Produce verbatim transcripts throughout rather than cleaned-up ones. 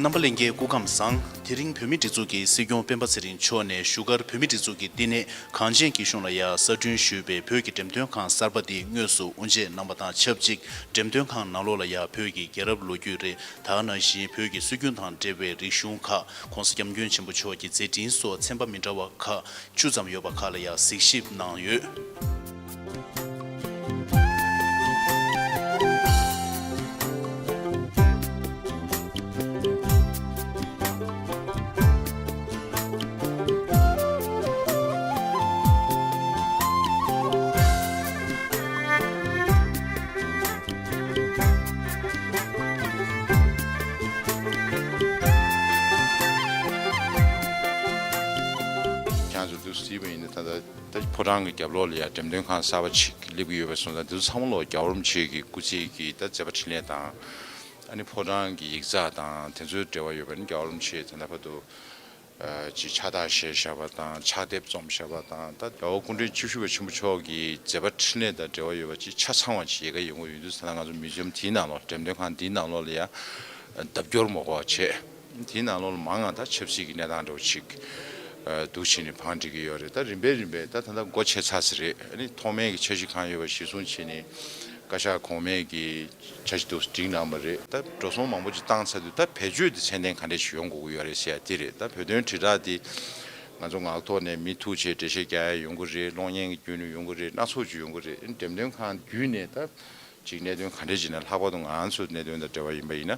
རྣམ་པ་ལྷན་རྒྱས་སྐུ་ཁམས་བཟང་། དེ་རིང་བོད་མིའི་སྒྲིག་འཛུགས་ཀྱི་སྲིད་སྐྱོང་སྤེན་པ་ཚེ་རིང་མཆོག་ནས་བཞུགས་སྒར་བོད་མིའི་སྒྲིག་འཛུགས་ཀྱི་བསྟི་གནས་གངས་ཅན་སྐྱིད་གཤོངས་ལ་ཡང་གསར་སྐྲུན་ཞུས་པའི་བོད་ཀྱི་འགྲེམས་སྟོན་ཁང་གསར་པ་འདི་དངོས་སུ་དབུ་འབྱེད་གནང་བ་དང་ཆབས་ཅིག་འགྲེམས་སྟོན་ཁང་ནང་ལོགས་ལ་ཡང་བོད་ཀྱི་རྒྱལ་རབས་ལོ་རྒྱུས་རེད། ད་ག་ནང་བཞིན་བོད་ཀྱི་སྲོལ་རྒྱུན་དང་འབྲེལ་བའི་རིག་གཞུང་ཁག་༸གོང་ས་༸སྐྱབས་མགོན་ཆེན་པོ་མཆོག་གི་མཛད་འཕྲིན་སོགས་ཚན་པ་མི་འདྲ་བ་ཁག་བཅུ་ཙམ་ཡོད་པ་ཁག་ལ་ཡང་གཟིགས་ཞིབ་གནང་ཡོད། ཁྱེད་ཚོ་འདུག་སེ་བྱས་པ་ཡིན་ན། ད་ལྟ་ད་ཕོ་བྲང་གི་རྒྱབ་ལོགས་ལ་ཡང་འགྲེམས་སྟོན་ཁང་གསར་པ་ཞིག་སླེབས་ཀྱི་ཡོད་པ་སོང་ཙང་། འདི་ཚོ་ཚང་མ་ལོག་རྒྱལ་བ་རིན་པོ་ཆེ་གི་སྐུ་ཚེ་གི་ད་མཛད་པ་འཕྲིན་ལས་དང་། ཨ་ནི་ཕོ་བྲང་གི་ཡིག་ཚགས་དང་དེ་ཚོའི་འབྲེལ་བ་ཡོད་པ་ནི། རྒྱལ་བ་རིན་པོ་ཆེ་ད་ལྟ་བར་དུ་ཨ་ཅིག་ཕྱག་རྟགས་བཞེས་བཞག་པ་དང་། ཕྱག་དེབ་རྩོམ་བཞག་པ་དང་། ད་རྒྱལ་བ་སྐུ་ཕྲེང་བཅུ་བཞི་པ་ཆེན་པོ་མཆོག་གི་མཛད་པ་འཕྲིན་ལས་དང་འབྲེལ་བ་ཡོད་པ་ཅིག་ཆ་ཚང་བ་ཅིག་ཡལ་ག་ཡོང་གི་ཡོད་དུས། ད་ལྟ་ང་ཚོ་མིའུ་ཛི་ཡམ་དེའི་ནང་ལོགས། འགྲེམས་སྟོན་ཁང་དེའི་ནང་ལོགས་ལ་ཡང་ལྡབ་སྐྱོར་མ་དགོས་པ་བྱས། དེའི་ནང་ལོགས་ལ་མང་ང་ད་ཆབ་སྲིད་ཀྱི་གནས་སྟངས་འདྲ་བོ་ཅིག་ཨ་འདུག་བྱས་ནས་བང་སྒྲིག་གི་ཡོད་རེད། ད་རིམ་པས་རིམ་པས་ད་ད་ལྟ་སྒོ་ཕྱེ་ཚར་ཟིན་རེད། ཨ་ནི་ཐོག་མའི་གི་འཆར་གཞི་གང་ཡོད་པ་གཞིར་བཟུང་བྱས་ནས་བཀའ་ཤག་གོང་མས་གི་འཆར་གཞི་འདུག་སེ་བསྒྲིགས་གནང་བ་རེད། ད་འགྲོ་སོང་མང་པོ་ཅིག་བཏང་ཚར་དུས། ད་བེད་སྤྱོད་དེ་ཚད་ལྡན་ག་འདྲས་ཤིག་ཡོང་དགོས་ཀྱི་ཡོད་རེད་ཟེར་ཡ་དེ་རེད། ད་བོད་དོན་དྲིལ་བསྒྲགས་དེ་ང་ཚོ་ངག་ཐོག་ནས་མི་ཐུག་བྱས་འགྲེལ་བཤད་རྒྱག་ཡ་ཡོང་གི་རེད། གློག་བརྙན་གྱི་བརྒྱུད་ནས་ཡོང་གི་རེད། སྣ་ཚོགས་ཅིག་ཡོང་གི་རེད། ཨ་ནི་འགྲེམས་སྟོན་ཁང་བརྒྱུད་ནས་ད་ཅིག་གནད་དོན་ག་འདྲས་ཅིག་ན། ལྷག་པར་དུ་ང་ཚོ་གནད་དོན་དང་འབྲེལ་བ་ཡིན་པ་ཡིན་ན།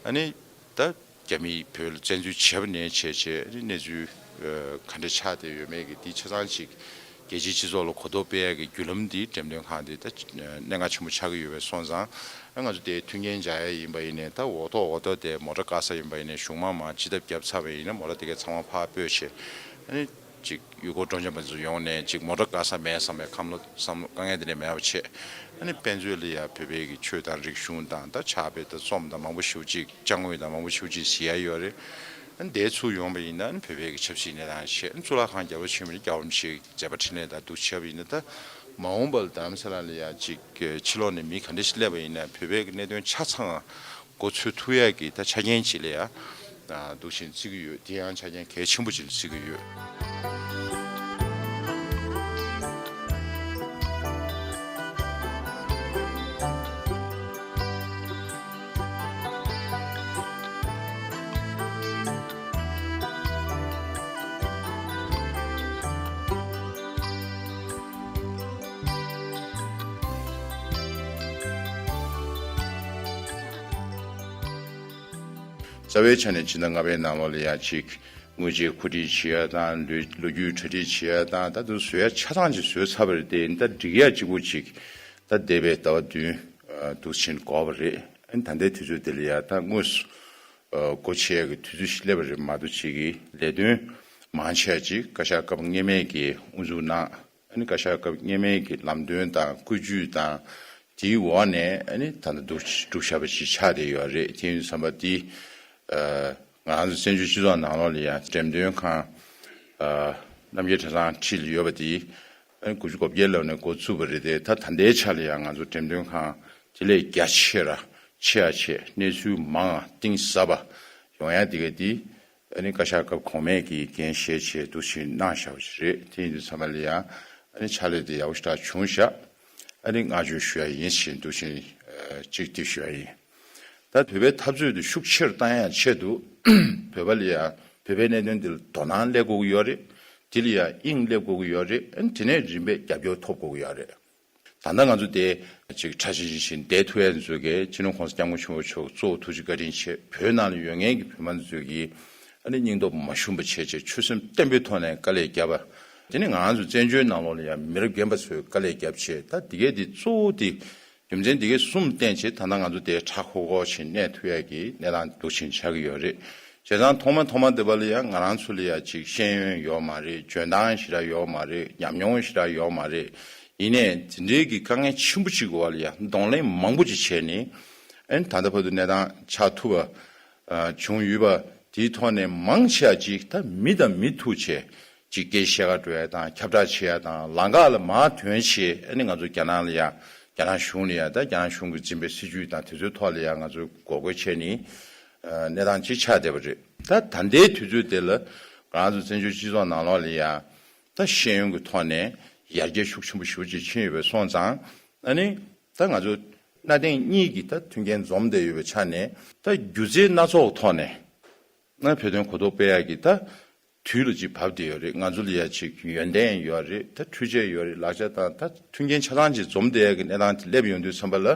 ཨ་ནི་ད་རྒྱ་མིས་བོད་ལ་བཙན་འཛུལ་བྱས་པ་ནས་བྱས་བྱས། ཨ་ནི་གནས་ཚུལ་ཨ་ག་འདྲ་ཆགས་བསྡད་ཡོད་མེད་ཀྱི་འདི་ཆ་ཚང་ཅིག་རྒྱལ་སྤྱིའི་སྤྱི་ཚོགས་ལ་གོ་རྟོགས་སྤེལ་ཡག་གི་བརྒྱུད་ལམ་འདི་འགྲེམས་སྟོན་ཁང་འདི་ད་གནད་འགག་ཆེན་པོ་ཆགས་ཀྱི་ཡོད་པས་སོང་ཙང་། ཨ་ང་ཚོ་དེ་མཐུན་རྐྱེན་སྦྱར་ཡ་ཡིན་པ་ཡིན་ནའི། ད་འོག་ཐོག་འོག་ཐོག་དེ་མོ་ཊ་བཀག་ས་ཡིན་པ་ཡིན་ནའི། གཞུང་མང་མང་སྤྱི་ཐབ་བརྒྱབ་ཚར་བ་ཡིན་ན། མོ་ཊ་དེ་གས་ཚང་མ་ཕར་སྤོས་བྱས། ཨ་ནི་ཅིག་ཡུལ་སྐོར་སྤྲོ་འཆམ་པ་ཚོ་ཡོང་ནས་ཅིག་མོ་ཊ་བཀག་ས་མེད་བསམ་པའི་ཁམས་ལོ་བསམ་བློ་དཀའ་ངལ་དེ་འདྲ་མེད་པ་བྱས། ཨ་ནི་དཔེ་མཛོད་ལ་ཡ་བོད་པའི་གི་ཆོས་དང་རིག་གཞུང་དང་། ད་ཕྱག་དཔེ་དང་རྩོམ་དང་མང་པོ་ཞེ་པོ་ཅིག་ཅ་དངོས་དང་མང་པོ་ཞེ་པོ་ཅིག་གཟིགས་ཡ་ཡོད་རེད། ཨ་ནི་དེ་ཚུར་ཡོང་བ་ཡིན་ན། ཨ་ནི་བོད་པའི་གི་ཆབ་སྲིད་གནས་སྟངས་བྱས། ཨ་ནི་གཙུག་ལག་ཁང་རྒྱལ་བ་ཆེན་པོ་ནས་རྒྱལ་བ་རིན་པོ་ཆེའི་མཛད་པ་འཕྲིན་ལས་དང་འདུག་བྱས་པ་ཡིན་ན། ད་མ་འོངས་པ་ལ་རྡ་རམ་ས་ལ་ལ་ཡ་ཅིག་ཕྱི་ལོགས་ནས་མི་ག་འདྲ་ཞིག་སླེབས་པ་ཡིན་ན། བོད་པའི་གི་གནད་དོན་ཆ་ཚང་མགོ་འཚོས་ཐུབ་ཡག་གི་ད་ཆ་རྐྱེན་ཅིག་ལ་ཡ་འདུག་བྱས་བརྩི་གི་ཡོད། དེ་ཡང་ཆ་རྐྱེན་གལ་ཆེན་པོ་ཅིག་ལ་བརྩི་གི་ཡོད། རྩ་བའི་ཆ་ནས་ཕྱི་ཟླ་ལྔ་པའི་ནང་ལོགས་ལ་ཡ་ཅིག་དངུལ་ཆད་མཁོ་སྒྲིག་བྱེད་ཡ་དང་། ལོ་ལོ་རྒྱུས་གྲ་སྒྲིག་བྱེད་ཡ་དང་། ད་དུང་བཟོ་ཡ་ཆ་ཚང་ཅིག་བཟོས་ཚར་བ་རེད་དེ། ད་སྒྲིག་ཡ་གཅིག་པོ་ཅིག་ད་འདས་པའི་ཟླ་བ་བདུན་འདུག་ཕྱིན་འགོར་བ་རེད། ཨ་ནི་ད་ལྟའི་དུས་ཚོད་དེ་ལ་ཡ་ད་དངོས་སུ་སྒོ་ཕྱེ་ཡ་གི་དུས་ཚོད་ཞིག་སླེབས་པ་རེད་མ་གཏོགས། ཅིག་གི་ལས་དོན་མང་ཆེ་བ་ཅིག་བཀའ་ཤག་སྐབས་སྔོན་མའི་གི་དབུ་འཛུགས་གནང་། ཨ་ནི་བཀའ་ཤག་སྐབས་སྔོན་མའི་གི་ལམ་སྟོན་དང་བཀོད་ཇུས་དང་། དེའི་འོག་ནས་ཨ་ནི་ད་ལྟ་འདུག་སྒྲུབ་བཞག་པ་ཞིག་ཆགས་བསྡད་ཡོད་རེད། དེ་ཡིན་དུས་ཙམ་པ་འདི་ཨ་ང་རང་ཚོ་བཙན་བྱོལ་སྤྱི་ཚོགས་ནང་ལོགས་ལ་ཡང་འགྲེམས་སྟོན་ཁང་ཨ་རྣམ་རྒྱལ་གྲྭ་ཚང་འཁྲིས་ལ་ཡོད་པ་དེ། ཨ་ནི་དགུ་བཅུ་གོ་བརྒྱད་ལོ་ནས་འགོ་བཙུགས་པ་རེད་དེ། ད་ད་ལྟའི་ཆ་ལ་ཡང་ང་ཚོ་འགྲེམས་སྟོན་ཁང་དེ་ལས་རྒྱ་ཆེ་ར་ཆེ་ཡ་ཆེ། གནས་ཚུལ་མང་ང་གཏིང་ཟབ་པ་ཡོང་ཡ་དེ་ག་དེ། ཨ་ནི་བཀའ་ཤག་སྐབས་གོང་མས་ཀྱིས་འགན་བཞེས་བྱས་འདུག་སེ་གནང་བཞག་པ་ཞིག་རེད། དེ་ཡིན་དུས་ཙམ་པ་ལ་ཡང་ཨ་ནི་ཕྱག་ལས་དེ་ཡག་པོ་ཞེ་དྲག་བྱུང་བཞག་ཨ་ནི་བསྔགས་བརྗོད་ཞུ་ཡ་ཡིན་ཞེས་འདུག་སེ་ཨ་གཅིག་དེ་ཞུ་ཡ་ཡིན། ད་བོད་པའི་འཐབ་རྩོད་དེ་ཤུགས་ཆེར་བཏང་ཡ་ཆེད་དུ། བོད་པ་ལ་ཡང་བོད་པའི་གནད་དོན་འདི་ལ་དོ་སྣང་སླེབས་དགོས་ཀྱི་ཡོད་རེད། དེ་ལ་ཡང་དབྱིངས་སླེབས་དགོས་ཀྱི་ཡོད་རེད། ཨ་ནི་དེ་ནས་རིམ་པས་རྒྱབ་སྐྱོར་ཐོབ་དགོས་ཀྱི་ཡོད་རེད། ད་ལྟ་ང་ཚོ་དེ་ཅིག་ཁྲ་ཆིལ་ཆིལ་བཞིན་བསྡད་ཐུབ་ཡ་ཚོ་གིས་སྤྱི་ནོར་༸གོང་ས་༸སྐྱབས་མགོན་ཆེན་པོ་མཆོག་གཙོ་བོ་ཐུགས་རྗེ་བཀའ་དྲིན་ཆེ། བོད་ནང་ལ་ཡོད་མཁན་གྱི་བོད་པ་ཚོ་གིས་ཨ་ནི་སྙིང་སྟོབས་མ་ཞུམ་པ་བྱས་བྱས། ཆོད་སེམས་བརྟན་པོའི་ཐོག་ནས་དཀའ་ལས་བརྒྱབ་པ། དེ་ནི་ང་ཚོ་བཙན་བྱོལ་ནང་ལོགས་ལ་ཡང་མི་རབས་རྒན་པ་ཚོས་དཀའ་ལས་བརྒྱབ་བྱས། ད་འདི་གས་འདི་གཙོ་བོ་དེ་རྒྱུ་མཚན་འདི་གས་གསུམ་བསྟན་བྱས། ད་ལྟ་ང་ཚོ་དེ་ཁྲ་ཁོག་ཁོག་བྱས་གནས་ཐུབ་ཡ་གི་གནས་སྟངས་འདུག་བྱས་ཆགས་ཀྱི་ཡོད་རེད། བྱས་ཙང་ཐོག་མ་ཐོག་མ་དེ་བ་ལ་ཡང་ང་རང་ཚོ་ལ་ཡང་ཅིག་ཤེས་ཡོན་ཡོད་མ་རེད། འཇོན་ཐང་ཞེ་དྲག་ཡོད་མ་རེད། ཉམས་མྱོང་ཞེ་དྲག་ཡོད་མ་རེད། ཡིན་ནའི་འཛིན་གྲྭའི་གི་དཀའ་ངལ་ཆེན་པོ་ཅིག་གི་བ་ལ་ཡང་གདོང་ལེན་མང་པོ་ཅིག་བྱས་ནས། ཨ་ནི་ད་ལྟ་བར་དུ་གནས་སྟངས་ཆགས་ཐུབ་པ་བྱུང་ཡོད་པ་དེའི་ཐོག་ནས་མང་ཆེ་བ་ཅིག་ད་མི་དང་མི་ཐུག་བྱས། ཅིག་སྐད་བཤད་ག་འགྲོ་ཡ་དང་ཁྱབ་བསྒྲགས་བྱེད་ཡ་དང་ལམ་ཁ་ལ་མར་ཐོན་བྱས། ཨ་ནི་ང་ཚོ་རྒྱ་ནག་ལ་ཡ་རྒྱ་ནག་གཞུང་ལ་ཡ་ད་རྒྱ་ནག་གཞུང་གིས་འཛིན་པའི་སྲིད་ཇུས་དང་དེ་ཚོའི་ཐོག་ལ་ཡ་ང་ཚོ་འགོག་རྒོལ་བྱས་ནས་གནས་སྟངས་ཅིག་ཆགས་བསྡད་པ་རེད། ད་ད་ལྟའི་དུས་ཚོད་དེ་ལ་ང་ཚོ་བཙན་བྱོལ་སྤྱི་ཚོགས་ནང་ལོགས་ལ་ཡ་ད་ཤེས་ཡོན་གྱི་ཐོག་ནས་ཡར་རྒྱས་ཤུགས་ཆེན་པོ་ཞེ་པོ་ཅིག་ཕྱིན་ཡོད་པ་སོང་ཙང་། ཨ་ནི་ད་ང་ཚོ་གནའ་དེང་གཉིས་ཀྱི་ད་མཐུན་རྐྱེན་འཛོམས་བསྡད་ཡོད་པའི་ཆ་ནས་ད་སྒྱུ་རྩལ་སྣ་ཚོགས་ཐོག་ནས་ན་བོད་དོན་གོ་རྟོགས་སྤེལ་ཡག་གི་ད་དུས་ལ་ཅིག་བབས་བསྡད་ཡོད་རེད། ང་ཚོ་ལ་ཡ་ཅིག་ཡོན་ཏན་ཡོད་རེད། ད་འཕྲུལ་ཆས་ཡོད་རེད། ལག་ཆ་དང་ད་མཐུན་རྐྱེན་ཆ་ཚང་ཅིག་འཛོམས་བསྡད་ཡག་གི་གནས་སྟངས་དེ་སླེབས་ཡོང་དུས་ཙམ་པ་ལ།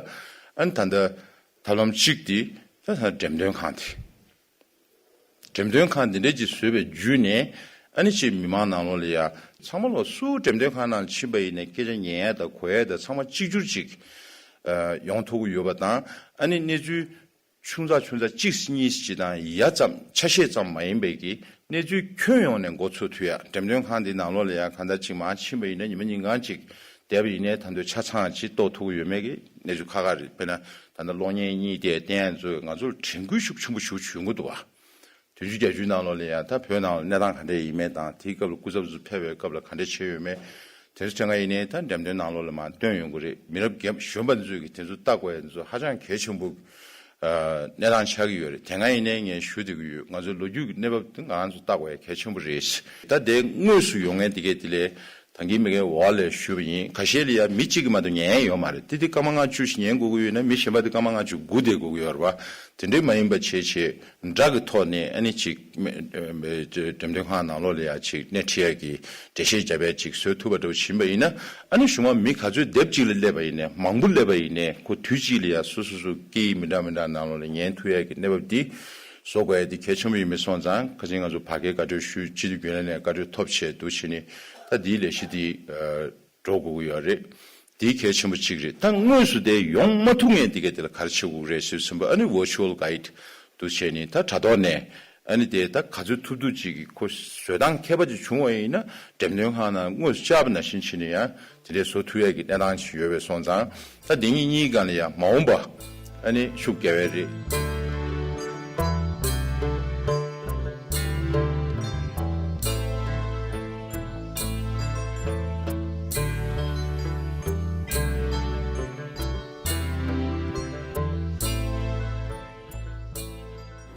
ཨ་ནི་ད་ལྟ་ཐབས་ལམ་གཅིག་དེ་ད་ད་འགྲེམས་སྟོན་ཁང་དེ། འགྲེམས་སྟོན་ཁང་འདི་འདྲ་ཅིག་བཟོས་པའི་བརྒྱུད་ནས། ཨ་ནི་ཅིག་མི་མང་ནང་ལོགས་ལ་ཡ་ཚང་མ་ལོ་སུ་འགྲེམས་སྟོན་ཁང་ནང་ཕྱིན་པ་ཡིན་ནའི་སྐད་ཆ་ཉན་ཡ་དང་གོ་ཡ་དང་ཚང་མ་གཅིག་གྱུར་ཅིག་ཡོང་ཐུབ་ཀྱི་ཡོད་པ་དང་། ཨ་ནི་གནས་ཚུལ་ཆུང་ཙག་ཆུང་ཙག་གཅིག་གཉིས་ཅིག་དང་ཡ་ཙམ་ཆ་ཤས་ཙམ་མ་ཡིན་པའི་གི་གནས་ཚུལ་ཁྱོན་ཡོངས་ནས་མགོ་ཚོད་ཐུབ་ཡ། འགྲེམས་སྟོན་ཁང་འདི་ནང་ལོགས་ལ་ཡ་གང་ལྟར་ཅིག་མར་ཕྱིན་པ་ཡིན་ན་ཉི་མ་ཉིན་གང་ཅིག་བསྡད་པ་ཡིན་ནའི་ད་དུང་ཆ་ཚང་ཅིག་རྟོགས་ཐུབ་ཀྱི་ཡོད་མེད་ཀྱི་གནས་ཚུལ་ཁག་ཁག་རེད། དཔེར་ན་ད་ལྟ་གློག་བརྙན་གཉིས་དེ་བསྟན་ཡ་ཚོས་ང་ཚོར་དྲན་སྐུལ་ཤུགས་ཆེན་པོ་ཞིག་བྱུང་གི་འདུག་བ། བདུན་ཅུ་བརྒྱད་ཅུའི་ནང་ལོགས་ལ་ཡང་ད་བོད་ནང་ལ་གནས་སྟངས་ག་འདྲ་ཡིན་མིན་དང་། དེའི་སྐབས་ལ་སྐུ་ཚབ་ཚོ་ཕེབས་པའི་སྐབས་ལ་ག་འདྲ་བྱས་ཡོད་མེད། དེ་ཚོ་དེ་སྔ་ཡིན་ནའི་ད་འགྲེམས་སྟོན་ནང་ལོགས་ལ་མར་བཏོན་ཡོང་གི་རེད། མི་རབས་རྒན་གཞོན་པ་ཚོས་ཀྱིས་དེ་ཚོ་ལྟ་དགོས་ཡ་དེ་ཚོ་ཧ་ཅང་གལ་ཆེན་པོ་གནས་སྟངས་ཆགས་ཀྱི་ཡོད་རེད། དེ་སྔ་ཡིན་ནའི་ངས་ཞུ་བསྡད་ཀྱི་ཡོད། ང་ཚོའི་ལོ་རྒྱུས་ཀྱི་གནས་བབ་དེ་ང་རང་ཚོ་ལྟ་དགོས་ཡ་གལ་ཆེན་པོ་རེད། ད་དེ་དངོས་སུ་ཡོང་མཁན་དེ་གས་དེ་ལས། ད་གིན་མི་ཁའི་འོག་ལ་ཞུས་པ་ཡིན། ཁ་ཤས་ལ་ཡ་མི་གཅིག་གིས་མ་གཏོགས་ཉན་ཡ་ཡོད་མ་རེད། དེ་དེ་སྐར་མ་ལྔ་བཅུ་ཞིག་ཉན་དགོས་ཀྱི་ཡོད་ན་མི་གཞན་པ་དེ་སྐར་མ་ལྔ་བཅུ་སྒུག་བསྡད་དགོས་ཀྱི་ཡོད་རེད་པ། དེ་འདྲའི་མ་ཡིན་པ་བྱས་བྱས་འདྲ་གི་ཐོག་ནས། ཨ་ནི་ཅིག་འགྲེམས་སྟོན་ཁང་ནང་ལོགས་ལ་ཡ་ཅིག་སྣེ་ཁྲིད་ཡ་གི་འགྲེལ་བཤད་བརྒྱབ་ཡ་ཅིག་བཟོ་ཐུབ་པ་འདྲ་བོ་ཕྱིན་པ་ཡིན་ན། ཨ་ནི་གཞུག་མ་མི་ག་ཚོད་སྡེབ་གཅིག་ལ་སླེབས་པ་ཡིན་ནའི་མང་པོ་སླེབས་པ་ཡིན་ནའི་ཁོ་དུས་གཅིག་ལ་ཡ་སོ་སོ་སོ་སྐད་ཡིག་མི་འདྲ་མི་འདྲ་ནང་ལོགས་ལ་ཉན་ཐུབ་ཡ་གི་གནས་བབ་འདི་བཟོ་དགོས་ཡ་འདི་གལ་ཆེན་པོ་ཡིན་པ་སོང་ཙང་། ཁ་སང་ང་ཚོ་ཕ་གིར་བཀའ་འཁྲོལ་ཞུས། སྤྱི་འཐུས་རྒྱུན་ལས་ནས་བཀའ་འཁྲོལ་ཐོབ་བྱས་འདུག་བྱས་ནས། ད་འདིའི་ལས་གཞི་འདི་འགྲོ་དགོས་ཀྱི་ཡོད་རེད། འདི་གལ་ཆེན་པོ་གཅིག་རེད། ད་དངོས་སུ་དེ་ཡོང་མ་ཐུབ་མཁན་དེ་གས་དེ་ལ་ག་རེ་བྱེད་དགོས་རེད་ཟེར་ཙམ་པ། ཨ་ནི་virtual guide་འདུག་བྱས་ནས་ད་དྲ་ཐོག་ནས། ཨ་ནི་དེ་ད་ག་ཚོད་ཐུབ་ཐུབ་ཅིག་གི་ཁོ་བཟོ་སྟངས་མཁས་པ་ཅིག་བྱུང་བ་ཡིན་ན། འགྲེམས་སྟོན་ཁང་ནང་དངོས་སུ་བཅར་བ་ནང་བཞིན་བྱས་ནས་ཡང་དེ་འདྲའི་བཟོ་ཐུབ་ཡ་གི་གནས་སྟངས་ཤིག་ཡོད་པའི་སོང་ཙང་། ད་འདི་གཉིས་གཉིས་སྒང་ལ་ཡང་མ་འོངས་པ་ཨ་ནི་ཤུགས་རྒྱག་ཡ་རེད།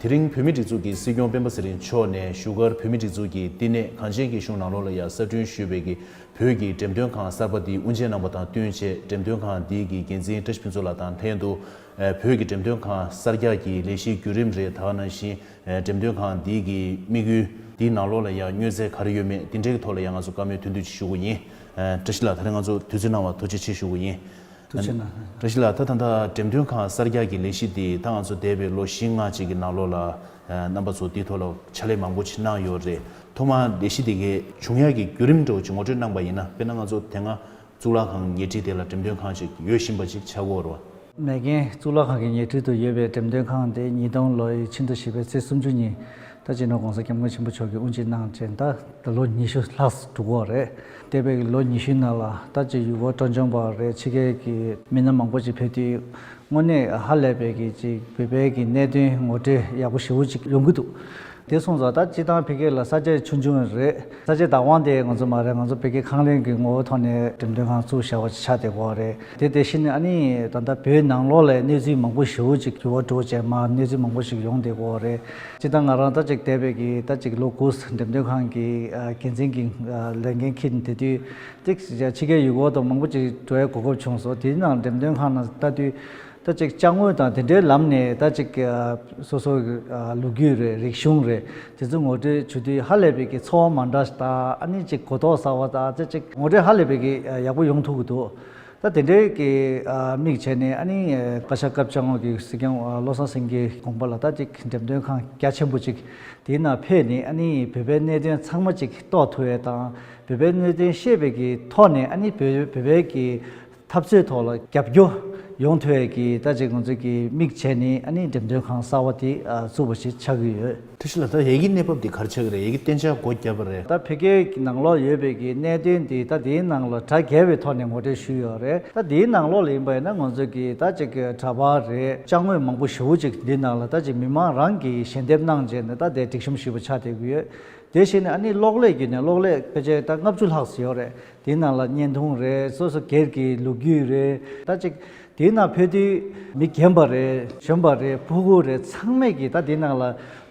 དེ་རིང་བོད་མིའི་སྒྲིག་འཛུགས་ཀྱི་སྲིད་སྐྱོང་སྤེན་པ་ཚེ་རིང་མཆོག་ནས་བཞུགས་སྒར་བོད་མིའི་སྒྲིག་འཛུགས་ཀྱི་བསྟི་གནས་གངས་ཅན་གྱི་གཞུང་ནང་ལོགས་ལ་ཡང་གསར་སྐྲུན་ཞུས་པའི་གི་བོད་ཀྱི་འགྲེམས་སྟོན་ཁང་གསར་པ་འདི་དབུ་འབྱེད་གནང་པ་དང་བསྟུན་བྱས། འགྲེམས་སྟོན་ཁང་འདིའི་གི་འགན་འཛིན་བཀྲ་ཤིས་ཕུན་ཚོགས་ལགས་དང་། ལྷན་དུ་བོད་ཀྱི་འགྲེམས་སྟོན་ཁང་གསར་རྒྱག་གི་ལས་གཞིའི་བརྒྱུད་རིམ་རེད། ད་ག་ནང་བཞིན་འགྲེམས་སྟོན་ཁང་འདིའི་གི་དམིགས་ཡུལ། འདིའི་ནང་ལོགས་ལ་ཡང་མྱོས་རྫས་ག་རེ་ཡོད་མེད། འདི་འདྲའི་གི་ཐོག་ལ་ཡང་ང་ཚོ་བཀའ་མོལ་ཐུང་ཐུང་ཅིག་ཞུ་གི་ཡིན། བཀྲ་ཤིས་ལགས། ད་རེས་ང་ཚོ་དུས་ཚོད་གནང་བར་ཐུགས་རྗེ་ཆེ་ཞུ་གི་ཡིན། ཐུགས་རྗེ་གནང་། བཀྲ་ཤིས་ལགས། ད་ད་ལྟ་འགྲེམས་སྟོན་ཁང་གསར་རྒྱག་གི་ལས་གཞི་འདི་ད་ང་ཚོ་འདས་པའི་ལོ་བཞི་ལྔ་ཅིག་གི་ནང་ལོགས་ལ་རྣམ་པ་ཚོ་འདིའི་ཐོག་ལ་ཕྱག་ལས་མང་པོ་ཅིག་གནང་ཡོད་རེད། ཐོག་མར་ལས་གཞི་འདི་གའི་བྱུང་ཡག་གི་བརྒྱུད་རིམ་འདྲ་བོ་ཅིག་ངོ་སྤྲོད་གནང་པ་ཡིན་ན། དཔེར་ན་ང་ཚོ་དེ་སྔ་གཙུག་ལག་ཁང་ཉེ་འཁྲིས་དེ་ལ་འགྲེམས་སྟོན་ཁང་ཅིག་ཡོད་བཞིན་པ་ཅིག་ཆགས་ཀྱི་ཡོད་རེད་བ། མེག་གྷན་གཙུག་ལག་ཁང་གི་ཉེ་འཁྲིས་དུ་ཡོད་པའི་འགྲེམས་སྟོན་ཁང་དེ་ཉིས་སྟོང་ལོའི་ཕྱི་ཟླ་བཞི་པའི་ཚེས་སུམ་ཅུ་ཉིན་ད་སྤྱི་ནོར་༸གོང་ས་༸སྐྱབས་མགོན་ཆེན་པོ་མཆོག་གིས་དབུ་འབྱེད་གནང་རྗེས་ད་ད་ལོ་ཉི་ཤུ་ལྷག་འགྲོ་གི་ཡོད་རེད། འདས་པའི་ལོ་ཉི་ཤུའི་ནང་ལ་ད་ཅིག་ཡུལ་སྐོར་སྤྲོ་འཆམ་པ་རེད། ཕྱི་རྒྱལ་གྱི་མི་སྣ་མང་པོ་ཅིག་ཕེབས་དུས་དངོས་གནས་ཧ་ལས་པའི་གི་ཅིག་བོད་པའི་གི་གནད་དོན་ངོ་སྤྲོད་ཡག་པོ་ཞེ་པོ་ཅིག་ཡོང་གི་འདུག་དེ་སོང་ཙང་ད་སྤྱིར་བཏང་ཕ་གི་ལ་ས་ཆ་ཆུང་ཆུང་རེད། ས་ཆ་བདག་དབང་དེ་ང་ཚོ་མ་རེད། ང་ཚོ་ཕ་གི་ཁང་ལེན་གྱི་ངོ་བོའི་ཐོག་ནས་འགྲེམས་སྟོན་ཁང་བཙུགས་བཞག་པ་ཆགས་བསྡད་ཀྱི་ཡོད་རེད། དེ་དེ་བཞིན་ཨ་ནི་ད་ལྟ་བོད་ནང་ལོགས་ལ་གནས་ཚུལ་མང་པོ་ཞེ་པོ་ཅིག་འགྱུར་བ་འགྲོ་བྱས་མར་གནས་ཚུལ་མང་པོ་ཞིག་ཡོང་བསྡད་ཀྱི་ཡོད་རེད། སྤྱིར་བཏང་ང་རང་ད་ཅིག་འདས་པའི་གི་ད་ཅིག་ལོ་དགུ་འགྲེམས་སྟོན་ཁང་གི་འགན་འཛིན་གྱི་ལས་འགན་འཁྱེར་བསྡད་དུས། ཏིག་ཕྱི་རྒྱལ་ཡུལ་སྐོར་དང་མང་པོ་ཅིག་འགྲོ་ཡའི་གོ་སྐབས་བྱུང་སོང་། དེའི་ནང་འགྲེམས་སྟོན་ཁང་ནང་ལྟ་དུས་ད་ཅིག་ཅ་དངོས་དང་དེ་འདྲའི་ལམ་ནས་ད་ཅིག་སོ་སོ་ལོ་རྒྱུས་རེད། རིག་གཞུང་རེད། དེ་ཚོ་ངོ་སྤྲོད་བྱེད་དུས་ཧ་ལས་པའི་གི་ཚོར་བ་མ་འདྲ་དང་། ཨ་ནི་ཅིག་གོ་རྟོགས་གསར་བ་དང་། ད་ཅིག་ངོ་སྤྲོད་ཧ་ལས་པའི་གི་ཡག་པོ་ཡོང་ཐུབ་ཀྱི་འདུག་ད་དེ་འདྲའི་གི་དམིགས་བྱས་ནས་ཨ་ནི་བཀའ་ཤག་སྐབས་བཅོ་ལྔ་གི་སྲིད་སྐྱོང་བློ་བཟང་སེང་གེའི་དགོངས་པ་ལ་ད་ཅིག་འགྲེམས་སྟོན་ཁང་རྒྱ་ཆེན་པོ་ཅིག་དེའི་ནང་ཕེབས་ནས་ཨ་ནི་བོད་པའི་གནད་དོན་ཚང་མ་ཅིག་རྟོགས་ཐུབ་ཡས་དང་། བོད་པའི་གནད་དོན་ཤེས་པའི་གི་ཐོག་ནས་ཨ་ནི་བོད་བོད་པའི་གི་འཐབ་རྩོད་ཐོག་ལ་རྒྱབ་སྐྱོར་ ཡོང་ཐུབ་ཡས་ཀྱི་ད་ཅིག་ང་ཚོས་ཀྱི་དམིགས་བྱས་ནས་ཨ་ནི་འགྲེམས་སྟོན་ཁང་གསར་པ་དེ་ཨ་བཙུགས་པ་ཞིག་ཆགས་ཀྱི་ཡོད། ཐུ་ཤི་ལ་ད་ཡ་གི་གནས་བབ་དེ་ག་རེ་ཆགས་ཀྱི་རེད། ཡ་གི་གཏན་འཇགས་སྒོ་བརྒྱབ་པ་རེད། ད་ཕ་གིའི་ནང་ལོགས་ཡོད་པའི་གི་གནད་དོན་དེ་ད་དེའི་ནང་ལ་དྲ་རྒྱས་པའི་ཐོག་ནས་ངོ་སྤྲོད་ཞུས་ཡོད་རེད། ད་དེའི་ནང་ལོགས་ལ་ཡིན་པ་ཡིན་ན་ང་ཚོས་ཀྱི་ད་ཅིག་གི་གྲྭ་པ་རེད། ཅ་དངོས་མང་པོ་ཞེ་པོ་ཅིག་འདི་ནང་ལ་ད་ཅིག་མི་མང་རང་གིས་ཞལ་འདེབས་གནང་བྱས་ནས་ད་དེ་སྒྲིག་གཤོམ་ཞུས་པ་ཆགས་བསྡད་ཀྱི་ཡོད། དེ་བཞིན་ཨ་ནི་གློག་ཀླད་བརྒྱུད་ནས་གློག་ཀླད་ཕལ་ཆེར་ད་ལྔ་བཅུ་ལྷག་ཙམ་ཡོད་རེད། དེའི་ནང་ལ་བརྙན་ཐུང་རེད། སོ་སོ་སྒེར་གྱི་ལོ་རྒྱུས་རེད། ད་ཅིག་དེའི་ནང་ཕེབས་དུས་མི་རྒན་པ་རེད། གཞོན་པ་རེད། ཕྲུ་གུ་རེད། ཚང་མས་ཀྱིས་ད་དེའི་ནང་ལ་